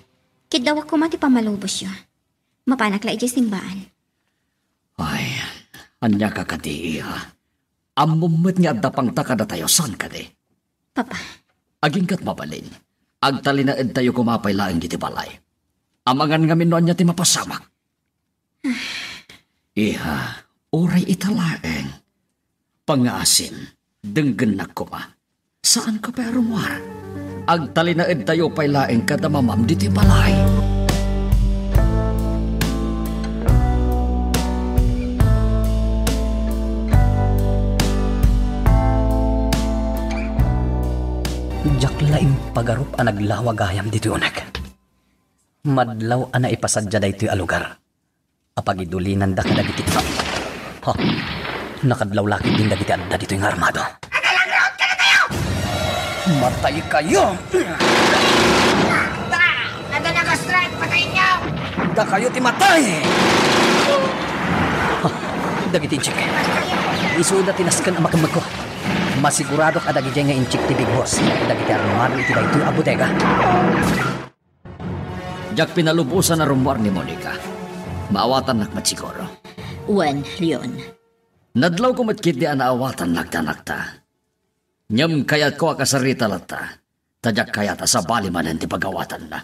Kiddawak koma ti pammalubosyo. Mapanak la idiay simbaan. Ay, ania ka kadi, iha? Ammom met nga adda pangta kadatayo, saan kadi? Papa. Agingga't mabalin, agtalinaedtayo koma pay laeng iti balay. Amangan ngamin no ania ti mapasamak. Iha, uray ita laeng. Pangngaasim, denggennak koma. Saanka pay a rummuar. Agtalinaedtayo pay laeng kada mamam ditoy balay. Diak la impagarup a naglawa gayam ditoy uneg. Madlaw a naipasadia daytoy a lugar a pagidulinanda kadagiti tao. Ha? Nakadlaw la ketdin dagiti adda ditoy nga armado. Agalagraot kadatayo! Mataykayo! Tara! Adda naka-strike, patayenyo! Dakayo ti matay! Ha? Dagiti inchik. Isuda ti nasken a makemmegko. Masiguradok a dagidiay nga inchik ti Big Boss, dagiti armado iti daytoy a bodega. Diak pinalubosan a rummuar ni Monica. Maawatannak met siguro. Wen, Leon. Nadlawko met ketdi a naawatannak ti anakta. Ngem kayatko a kasarita latta, ta diak kayat a sabali manen ti pagawatanna.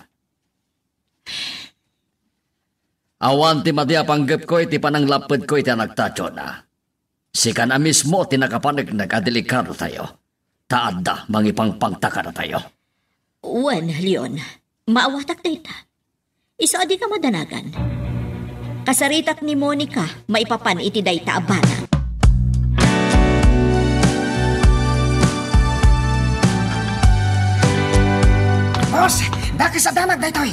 Awan ti madi a panggepko iti pananglappedko iti anakta, Jonah. Sikan a mismo ti nakapaneknek a delikadotayo, ta adda mangipangpangta kadatayo. Wen, Leon, maawatak dayta. Isu a dika madanagan. Kasaritak ni Monica maipapan iti dayta a banag. Boss, dakes a damag daytoy.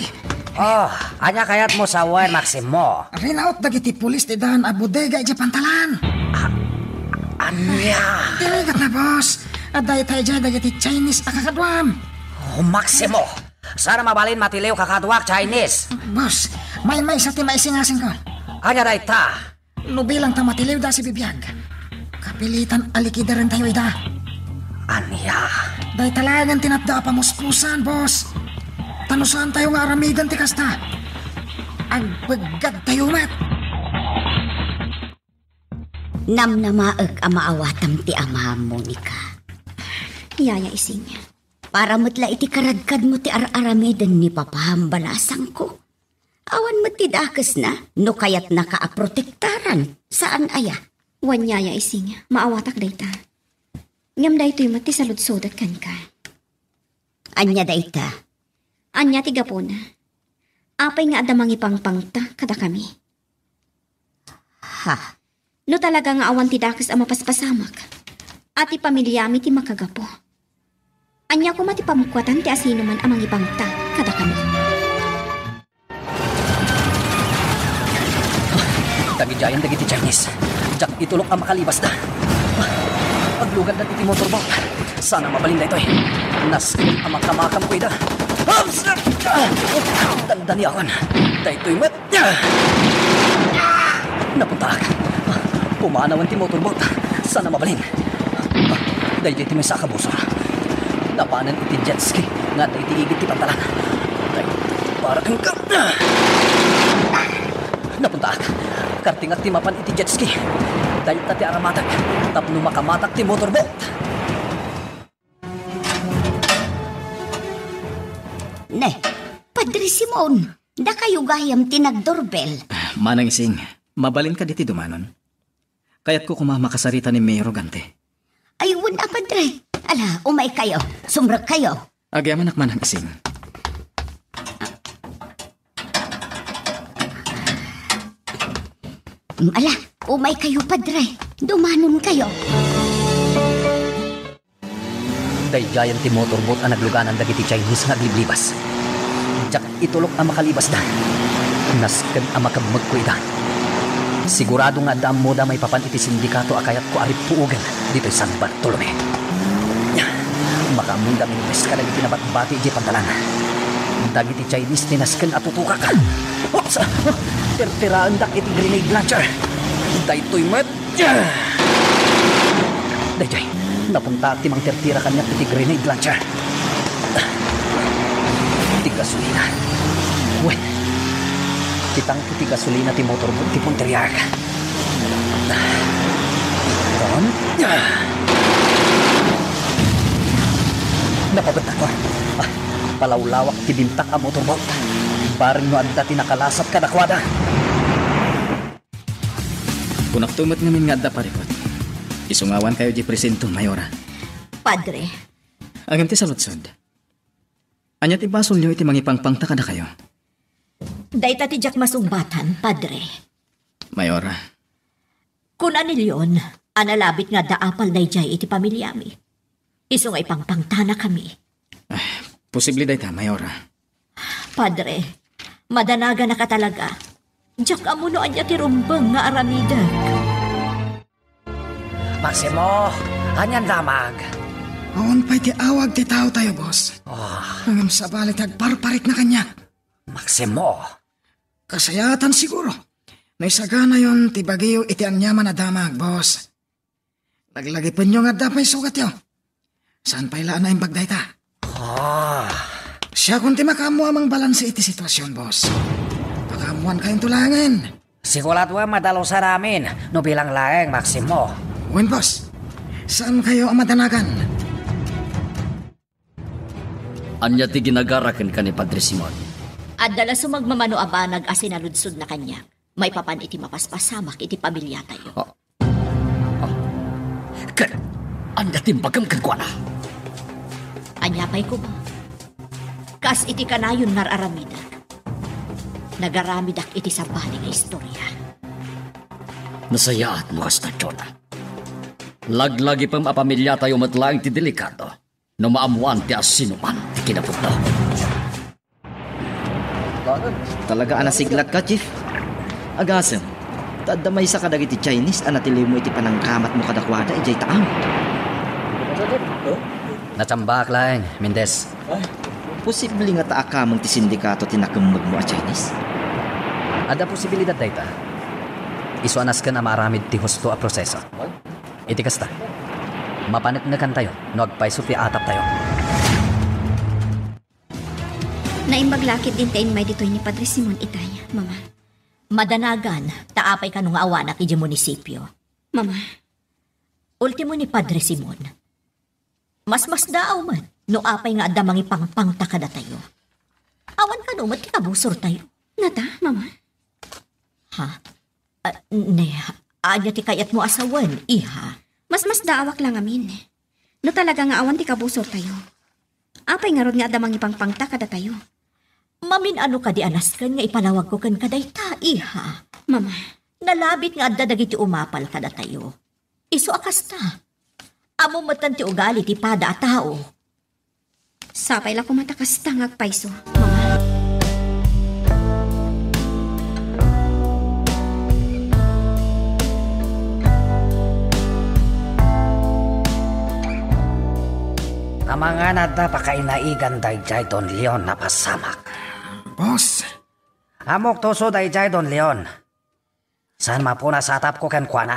Oh, ania kayatmo sawen, Maximo? Rinaut dagiti pulis ti daan a bodega idiay pantalan. Ah, ania? Dirigat na, boss. Adda ita idiay dagiti Chinese a kakaduam. Oh, Maximo, saan a mabalin matiliw kakaduak Chinese? Boss, maymaysa ti maisingasingko. Ania dayta? No bilang ta matiliwda a sibibiag, kapilitan a likidarentayo ida. Ania? Dayta laengen ti natda a pamuspusan, boss. Ta no saantayo nga aramiden ti kasta, agbeggadtayo met. Namnamaek a maawatam ti amam, Monica. Yaya Ising. Para met la iti karadkadmo ti ar-aramiden ni papam, balasangko. Awan met ti dakesna no kayatnaka a protektaran. Saan aya? Wen, Yaya Ising, maawatak dayta. Ngem daytoy met ti saludsodak kenka. Ania dayta? Ania ti gapuna? Apay nga adda mangipangpangta kadakami? Ha? No talaga nga awan ti dakes a mapaspasamak, a ti pamiliami ti makagapu, ania koma ti pamkuatan ti asinoman a mangipangta kadakami? Dagidiayen dagiti Chinese. Diak itulok a makalibasda. Aglugandan iti motorboat. Sana mabalin daytoy. Nasken a makamakam ko ida. Ups! Dandaniakan. Daytoy met. Napuntaak. Pumanawen ti motorboat. Sana mabalin. Daydiay ti maysa a kabusor. Napanen iti jet ski nga adda iti igid ti pantalan. Daytoy para kenka. Napuntaak. Kartingak ti mapan iti jet ski. Dayta ti aramatak tapno makamatak ti motorboat. Ne, Padre Simon, dakayo gayam ti nagdorbel. Manang Ising, mabalin kadi ti dumanon? Kayatko koma makasarita ni Mayor Gante. Ay, wen a, Padre. Ala, umay kayo. Sumrek kayo. Agyamanak, Manang Ising. Mm, ala, umay kayo, Padre. Dumanon kayo. Daydiayen ti motorboat a nagluganan dagiti Chinese nga agliblibas. Diak itulok a makalibasda. Nasken a makemmegko ida. Sigurado nga adda ammoda maipapan iti sindikato a kayatko a rippuogen ditoy San Bartolome. Makaammoda mintes kadagiti nabatbati idiay pantalan. Dagiti Chinese ti nasken a tutokak. Oops! Terteraendak iti grenade launcher. Daytoy met. Daydiay, napuntaak ti mangtertera kaniak iti grenade launcher. Ti gasolina. Wen, ti tangke ti gasolina ti motorboat ti punteriak. Ton? Napabentakon. Ah, palawlawak ti bintak a motorboat. Bareng no adda ti nakalasat kadakuada. Kunakto met ngamin nga adda parikut. Isu nga awankayo idiay presinto, Mayora. Padre. Ngem ti saludsod. Ania ti basolyo iti mangipangpangta kadakayo? Dayta ti diak masungbatan, Padre. Mayora. Kuna ni Leon a nalabit nga adda apal daydiay iti pamiliami. Isu nga ipangpangtanakami. Ah, posible dayta, Mayora. Padre, madanaganaka talaga. Diak ammo no ania ti rumbeng nga aramidek. Maximo, anian damag? Awan pay ti awag ti taotayo, boss. Ah. Ngem sabali ti agparparikna kaniak. Maximo. Kasayaatan siguro. Naisaganayon ti bagiyo iti aniaman a damag, boss. Laglagipenyo nga adda pay sugatyo. Saan pay la a naimbag dayta? Ah. Siakon ti makaammo a mangbalanse iti situasion, boss. Pakaammoankayonto laengen. Siguradom a dalusan amin no bilang laeng, Maximo. Wen, boss. Saankayo a madanagan. Ania ti ginagara kenka ni Padre Simon? Adda la sumagmamano a banag a sinaludsodna kaniak maipapan iti mapaspasamak iti pamiliatayo. Ah. Ah. Ket ania ti imbagam kenkuana? Ania pay koma? Kas iti kanayon nga ar-aramidek, nagaramidak iti sabali nga istorya. Nasayaat no kasta, Jonah. Laglagipem a pamiliatayo met laeng ti delikado no maammoan ti asinoman ti kinapudno. Talaga a nasiglatka, Chief. Agasem, ta adda maysa kadagiti Chinese a natiliwmo iti panangkamatmo kadakuada idiay Taang. Natsambaak laeng, Mendez. Posible nga ta akameng ti sindikato ti nakemmegmo a Chinese? Adda posibilidad dayta. Isu a nasken a maaramid ti husto a proseso. Iti kasta, mapaneknekantayo no agpayso ti ataptayo. Naimbag la ketdin ti immay ditoy ni Padre Simon itay, Mama. Madanagan, ta apay kano nga awanak idiay munisipio? Mama. Ultimo ni Padre Simon. Masmasdaaw met no apay nga adda mangipangpangta kadatayo. Awan kano met ti kabusortayo. Nata, Mama? Ha? Ah, ne, ania ti kayatmo a sawen, iha? Masmasdaawak la ngamin. No talaga nga awan ti kabusortayo, apay ngarud nga adda mangipangpangta kadatayo? Mamin-ano kadi a nasken nga ipalawagko kenka dayta, iha? Mama. Nalabit nga adda dagiti umapal kadatayo. Isu a kasta, ammom metten ti ugali ti pada a tao. Sapay la koma ta kasta nga agpayso, Mama. Mangan adda pakainaigan daydiay Don Leon a pasamak. Boss. Ammok tuso daydiay Don Leon. Saan mapuna satapko kenkuana.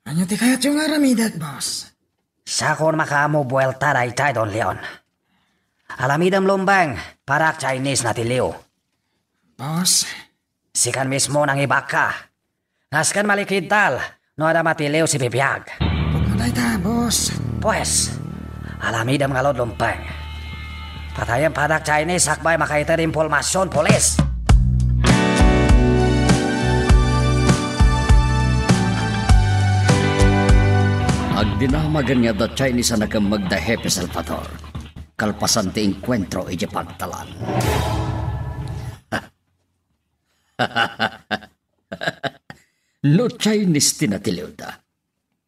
Ania ti kayatyo nga aramidek, boss? Sakon makaammo buelta daydiay Don Leon. Alamidem Lumbeng, parak Chinese natiliw. Boss. Sikan mismo nangibakka. Nasken malikidtal no adda matiliw sibibiag. Pudno dayta, boss. Pues, alamidem ngarud Lumbeng. Patayem padak Chinese sakbay makaited impormasion, pulis. Agdinamagen nga adda Chinese a nakemmeg da Hepe Salvador kalpasan ti enkuentro idiay pagtalan. No Chinese ti natiliwda,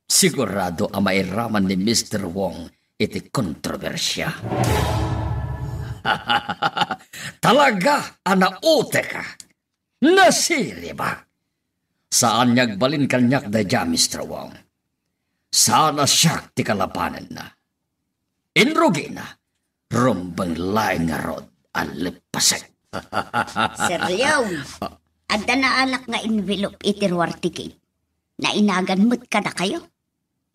sigurado a mairaman ni Mister Wong iti kontrobersia. Talaga a nautek a. Nasirib a. Saan nga agbalin kaniak daydiay, Mister Wong. Saan a siak ti kalabanenna. Inrugina, rumbeng laeng ngarud a leppasek. Sir Leon, adda naalak nga envelope iti ruar ti gate. Nainagan met kadakayo.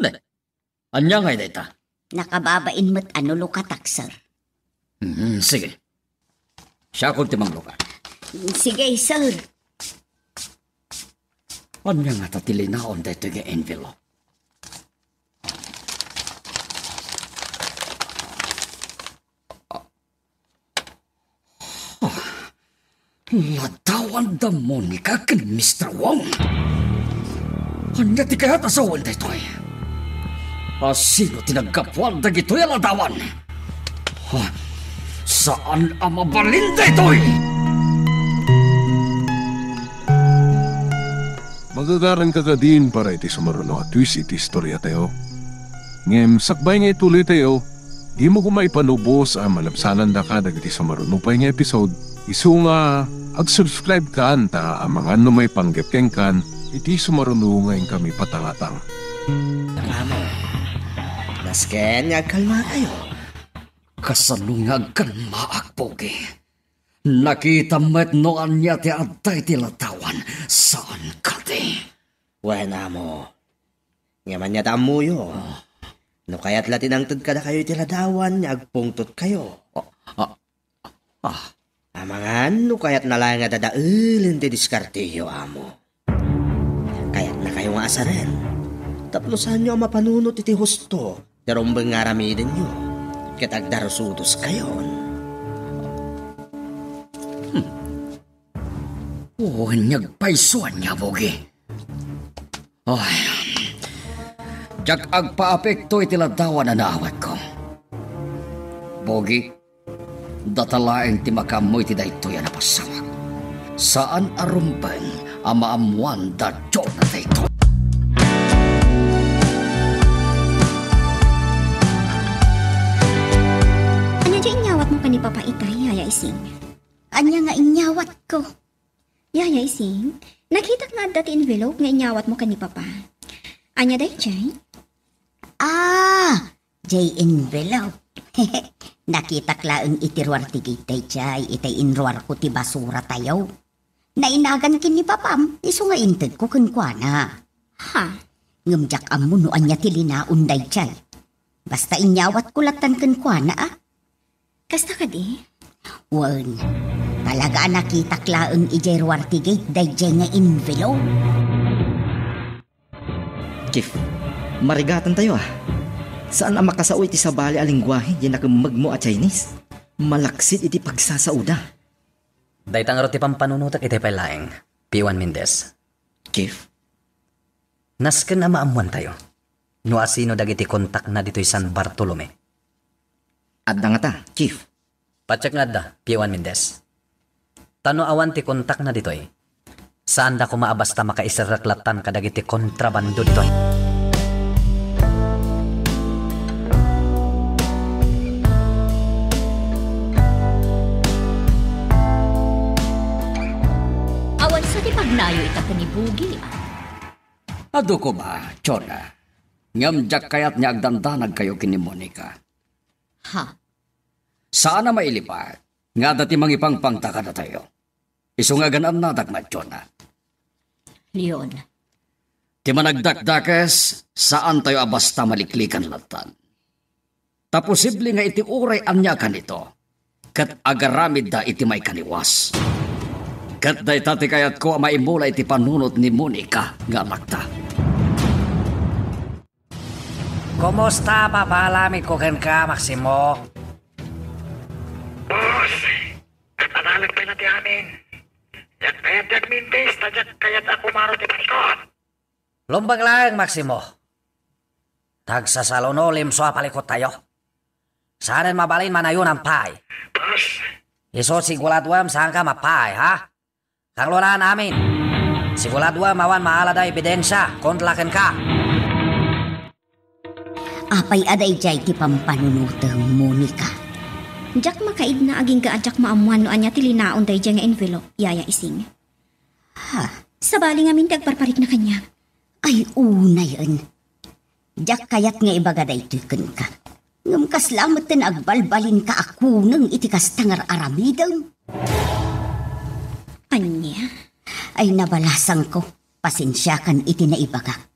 Ne, ania ngay dayta? Nakababain met a no lukatak, sir. Hmm, sige. Siakon ti manglukat. Sige, sir. Ania ngata ti linaon daytoy nga envelope? Ah, ladawan da Monica ken Mister Wong. Ania ti kayat a sawen daytoy? A sino ti naggapuan dagitoy a ladawan? Ha? Saan a mabalin daytoy? Magagaran ka kadin para iti sumaruno a twist iti istoriatayo. Ngem sakbay nga ituloytayo, dimo koma ipanubos a malabsanandaka dagiti sumaruno pay nga episode, isu nga ag-subscribe kan ta amangan no maipanggep kenkan iti sumaruno nga inkami patangatang. Amo, nasken nga agkalmakayo. Kasano nga agkalmaak, Pogi? Nakitam met no ania ti adda iti ladawan, saan kadi? Wen, amo. Ngem ania ta ammoyo? Ah. No kayat la ti nangted kadakayo iti ladawan nga agpungtotkayo. Ah, ah, ah. Amangan no kayatna laeng a dadaelen ti diskarteyo, amo. Kayatnakayo nga asaren tapno saanyo a mapanunot iti husto ti rumbeng nga aramidenyo ket agdarusudoskayon. Hmm. Wen nga agpayso ania, Pogi. Ay, diak agpaapekto iti ladawan a naawatko. Pogi, data laeng ti makaammo iti daytoy a napasamak. Saan a rumbeng a maammoan da Jonah daytoy. Ania diay inyawatmo ken ni Papa itay, Yaya Ising? Ania nga inyawatko? Yaya Ising, nakitak nga adda ti envelope nga inyawatmo ken ni Papa. Ania daydiay? Ah, diay envelope. Nakitak laeng iti ruar ti gate daydiay, itay inruarko ti basuratayo. Nainagan ken ni Papam, isu nga intedko kenkuana. Ha? Ngem diak ammo no ania ti linaon daydiay. Basta inyawatko lattan kenkuana, a. Kasta kadi? Wen, talaga a nakitak laeng idiay ruar ti gate daydiay nga envelope. Chief, marigatantayo, a. Saan a makasao iti sabali a lenguahe diay nakemmegmo a Chinese. Malaksid iti pagsasaoda. Dayta ngarud ti pampanunotek itay pay laeng, P one Mendez. Chief? Nasken a maammoantayo no asino dagiti kontakna ditoy San Bartolome. Adda ngata, Chief. Patiek nga adda, P one Mendez. Ta no awan ti kontakna ditoy, saanda koma a basta makaiserrek lattan kadagiti kontrabando ditoy. Awan sa ti pagnayo ita ken ni Bugi, a. Adu koma, Jonah. Ngem diak kayat nga agdandanagkayo ken ni Monica. Ha? Saan a mailipat nga adda ti mangipangpangta kadatayo. Isu nga agan-annadak met, Jonah. Leon. Ti managdakdakes, saantayo a basta maliklikan lattan. Ta posible nga iti uray ania kanito, ket agaramidda iti maikaniwas. Ket dayta ti kayatko a maimula iti panunot ni Monica nga anakta. Kumusta, papalamigko kenka, Maximo? Boss, napanalag pay la ti amin. Diak kayat ti agmintis, ta diak kayat a kumaro ti panikot. Lumbeng laeng, Maximo. Tagsasaluno limso a palikuttayo. Saanen mabalin manayunan pay. Boss. Isu siguraduem saanka mapaay, ha? Kanglunan amin. Siguraduem awan maalada ebidensia kontra kenka. Apay a daydiay ti pampanunotem, Monica? Diak makaidna agingga a diak maammuan no ania ti linaon daydiay nga envelope, Yaya Ising. Ha? Sabali ngamin ti agparparikna kaniak. Ay, unayen. Diak kayat nga ibaga daytoy kenka. Ngem kasla met ti agbalbalinka a kuneng iti kasta nga ar-aramidem. Ania? Ay, nabalasangko. Pasensiakan iti naibagak.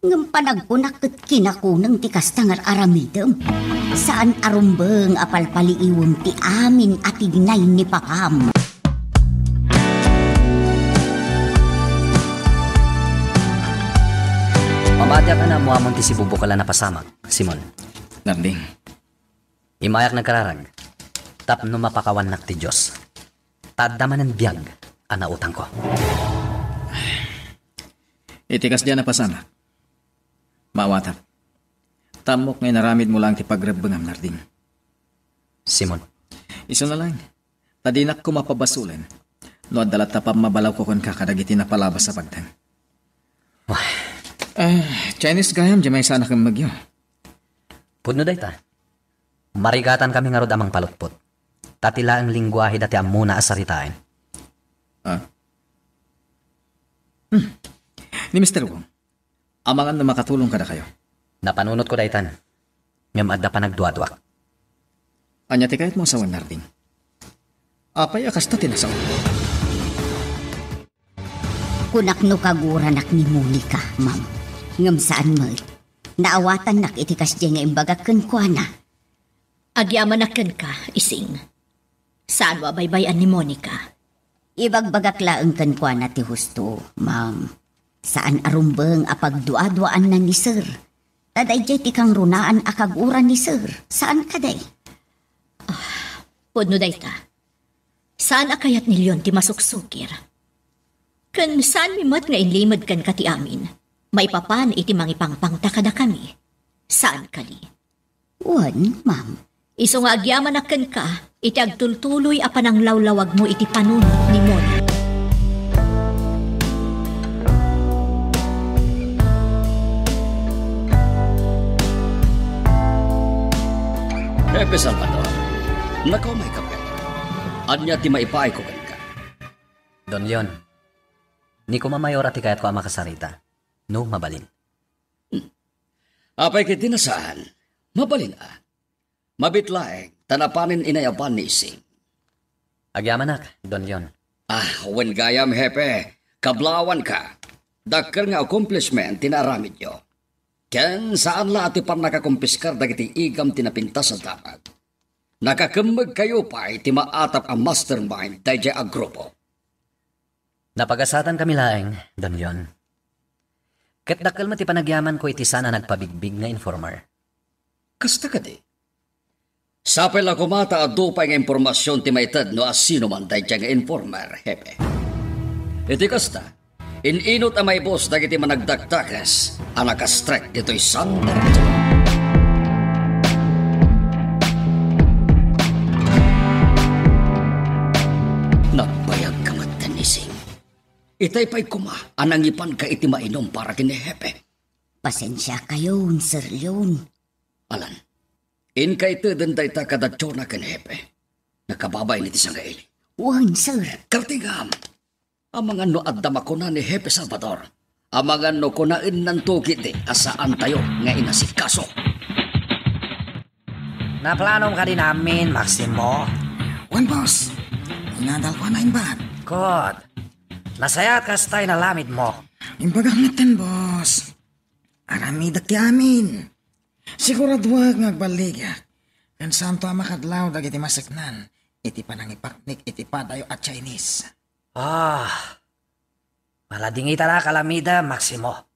Ngem panagkunak ket kinakuneng ti kasta nga ar-aramidem. Saan a rumbeng a palpaliiwem ti amin a tignay ni papam. Mamatiak a naammuamon ti sibubukel a napasamak, Simon. Narding. Immayak nagkararag tapno mapakawannak ti Dios. Ta adda manen biag a nautangko. Iti kasdiay a napasamak, maawatak. Ta ammok nga inaramidmo laeng ti pagrebbengam, Narding. Simon. Isu na laeng. Ta dinak koma pabasolen no adda latta pammabalawko kenka kadagiti napalabas a pagteng. Wah. Eh, Chinese gayam, diay maysa a nakemmegyo. Pudno dayta. Marigatankami ngarud a mangpalutpot. Ta ti laeng lingguaheda ti ammona a saritaen. Ah? Hmm. Ni Mister Wong, amangan no makatulong kadakayo. Napanunotko daytan, ngem adda panagduaduak. Ania ti kayatmo a sawen, Narding? Apay a kasta ti nasawen? Kunak no kaguranak ni Monica, ma'am. Ngem saan met. Naawatannak iti kasdiay nga imbagak kenkuana. Agyamanak kenka, Ising. Saan a baybay-an ni Monica. Ibagbagak laeng kenkuana ti husto, ma'am. Saan a rumbeng a pagduaduaanna ni Sir. Ta daydiay ti kangrunaan a kagura ni Sir. Saan kadi? Ah, pudno dayta. Saan a kayat ni Leon ti masuksukir. Ken saanmi met nga inlimed kenka ti amin. Maipapan iti mangipangpangta kadakami. Saan kadi? Wen, ma'am. Isu nga agyamanak kenka iti agtultuloy a pananglawlawagmo iti panunot ni Mona. Hepe Salvador, nakaumay ka met. Ania ti maipaayko kenka? Don Leon, ni koma mayor a ti kayatko a makasarita, no mabalin. Apay ket di na saan? Mabalin a. Mabiit laeng, ta napanen inayaban ni Ising. Agyamanak, Don Leon. Ah, wen gayam, Hepe. Kablawanka. Dakkel nga accomplishment ti naaramidyo. Ken saan la a ti pannakakumpiskar dagiti igam ti napintas a damag. Nakakemmegkayo pay ti maatap a mastermind daydiay a grupo. Napagasatanmi laeng, Don Leon. Ket dakkel met ti panagyamanko iti saan a nagpabigbig nga informer. Kasta kadi? Sapay la koma ta adu pay nga impormasion ti maited no asino man daydiay nga informer, Hepe. Iti kasta, in-inut a maibus dagiti managdakdakes a nakastrek ditoy San Lorenzo. Nagbayag ka met, Ising. Itay pay koma a nangipanka iti mainum para ken ni Hepe. Pasensiakayon, Sir Leon. Alan, inka iteden dayta kada Jonah ken Hepe. Nakababain iti sangaili. Wen, sir. Kartingam! Amangan no adda makuna ni Hepe Salvador. Amangan no kunaennanto ketdi a saantayo nga inasikaso. Naplanom kadin amin, Maximo? Wen, boss. Inadalko a naimbag. Good. Nasayaat kasta ti inaramidmo. Imbagak metten, boss. Aramidek ti amin. Siguraduak nga agballigak. Ken saanto a makadlaw dagiti maseknan iti panangipaknik iti padayo a Chinese. Ah, maladingitanak a aramidem, Maximo.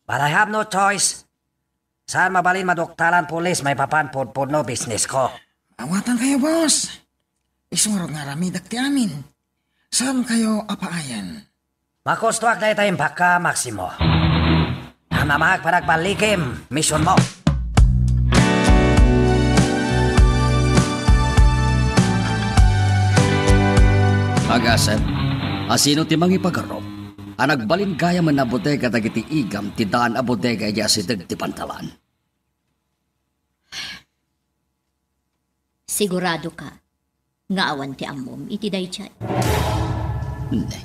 But I have no choice. Saan mabalin maduktalan pulis maipapan pudpudno bisnesko. Awatankayo, boss. Isu ngarud nga aramidek ti amin. Saankayo a paayen? Makustoak dayta imbagka, Maximo. Namnamaak panagballikem, misionmo. Agasem, asino ti mangipagarup a nagbalin gayamen a bodega dagiti igam ti daan a bodega idiay asideg ti pantalan? Siguradoka nga awan ti ammom iti daydiay? Ne.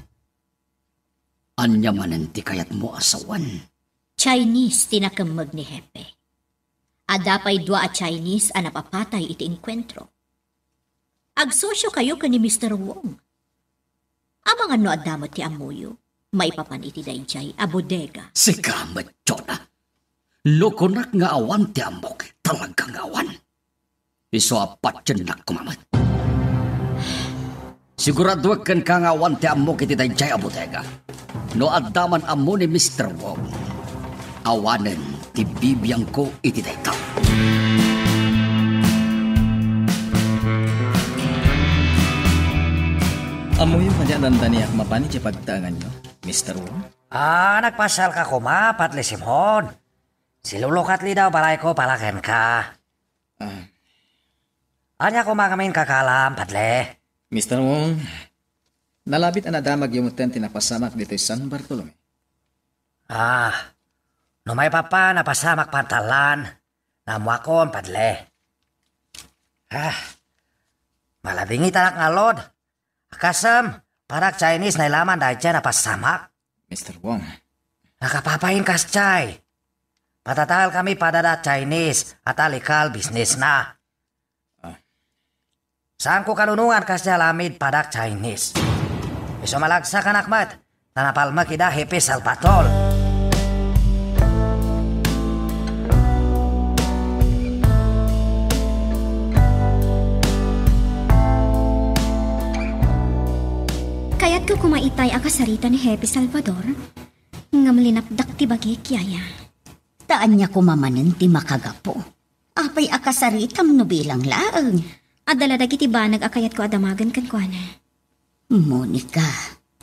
Ania manen ti kayatmo a sawen? Chinese ti nakemmeg ni Hepe. Adda pay dua a Chinese a napapatay iti engkuentro. Agsosiokayo ken ni Mister Wong. Amangan no adda met ti ammoyo maipapan iti daydiay a bodega. Sika met, Jonah. No kunak nga awan ti ammok, talaga nga awan. Isu a patiennak koma met. Siguradoek kenka nga awan ti ammok iti daydiay a bodega. No adda man ammo ni Mister Wong, awanen ti bibiangko iti dayta. Ammoyo kadi a dandaniak mapan iti pagtaenganyo, Mister Wong? Ah, nagpasyalka koma, Padre Simon. Silulukatli daw balayko para kenka. Ah. Ania koma ngamin kakaalam, Padre? Mister Wong, nalabit a nadamagyo metten ti napasamak ditoy San Bartolome. Ah, no maipapan a pasamak pantalan, naammoakon, Padre. Ah, maladingitanak ngarud. Kasem, padak Chinese nailaman daydiay a napasamak. Mister Wong. Nakapapain kas chay. Patataal kami pada da Chinese a ta legal business na. Ah. Saanko kanunongan kasdiay aramid padak Chinese. Isu malagsakanak met, ta napalmek ida Hepe Salvador. Kayatko koma itay a kasarita ni Hepe Salvador, ngem linapdak ti bagik, yaya. Ta ania koma manen ti makagapu? Apay a kasaritam no bilang laeng? Adda la dagiti banag a kayatko a damagen kenkuana. Monica.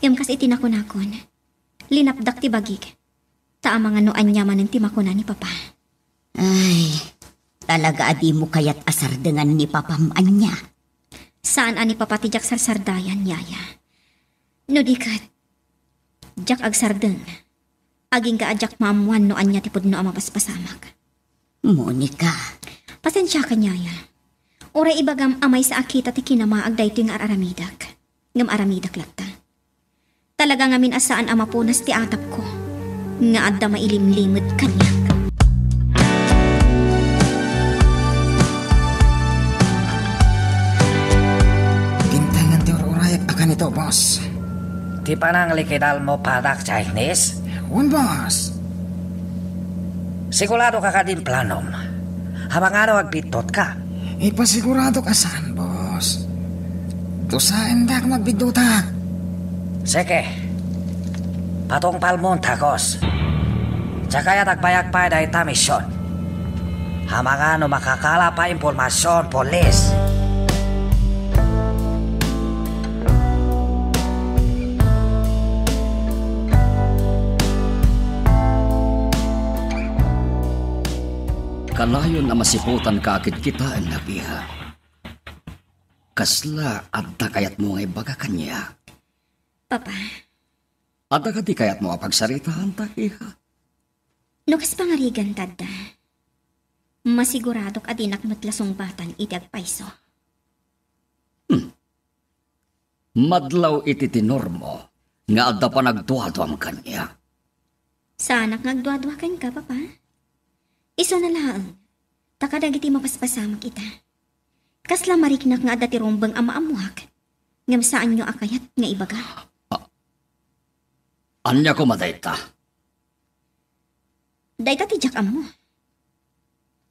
Ngem kas iti nakunakon, linapdak ti bagik, ta amangan no ania manen ti makuna ni Papa. Ay, talaga a dimo kayat a sardengan ni Papam ania? Saan a ni Papa ti diak sarsardayan, yaya. No di ket, diak agsardeng. Agingga a diak maammoan no ania ti pudno a mapaspasamak. Monica. Pasensiakan, yaya. Uray ibagam a maysa a kita ti kinamaag daytoy nga ar-aramidek. Ngem aramidek latta. Talaga ngamin a saan a mapunas ti atapko nga adda mailimlimed kaniak. Dimtengen ti ur-urayek a kanito, boss. Ti pananglikidalmo padak Chinese? Wen, boss. Siguradoka kadin planom? Amangan no agbiddut ka? Ipasiguradok a saan, boss. Dusaendak no agbiddutak. Sige. Patungpalmon, takos. Diak kayat agbayag pay dayta mision. Amangan no makakala pay impormasion, pulis. Kanayon a masiputanka a kitkitaennak, iha. Kasla adda kayatmo nga ibaga kaniak? Papa. Adda kadi kayatmo a pagsaritaantak, iha? No kas pangarigan ta adda, masiguradok a dinak met la sungbatan iti agpayso. Hmm. Madlaw iti tinormo nga adda panagduaduam kaniak. Saanak nga agduadua kenka, Papa. Isuna laeng, Kadagiti mapaspasamak ita. Kasla mariknak nga adda ti rumbeng a maammoak, ngem saanyo a kayat nga ibaga. Ania koma dayta? Dayta ti diak ammo.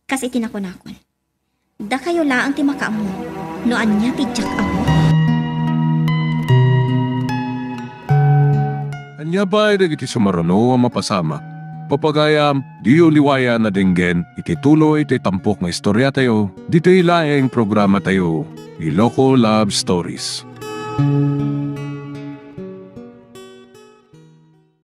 Kas iti nakunakon, dakayo laeng ti makaammo no ania ti diak ammo. Ania pay dagiti sumaruno a mapasamak? Papagayam, diyo liwayan a denggen iti tuloy ti tampok nga istoriatayo ditoy laeng programatayo, Iloko Love Stories.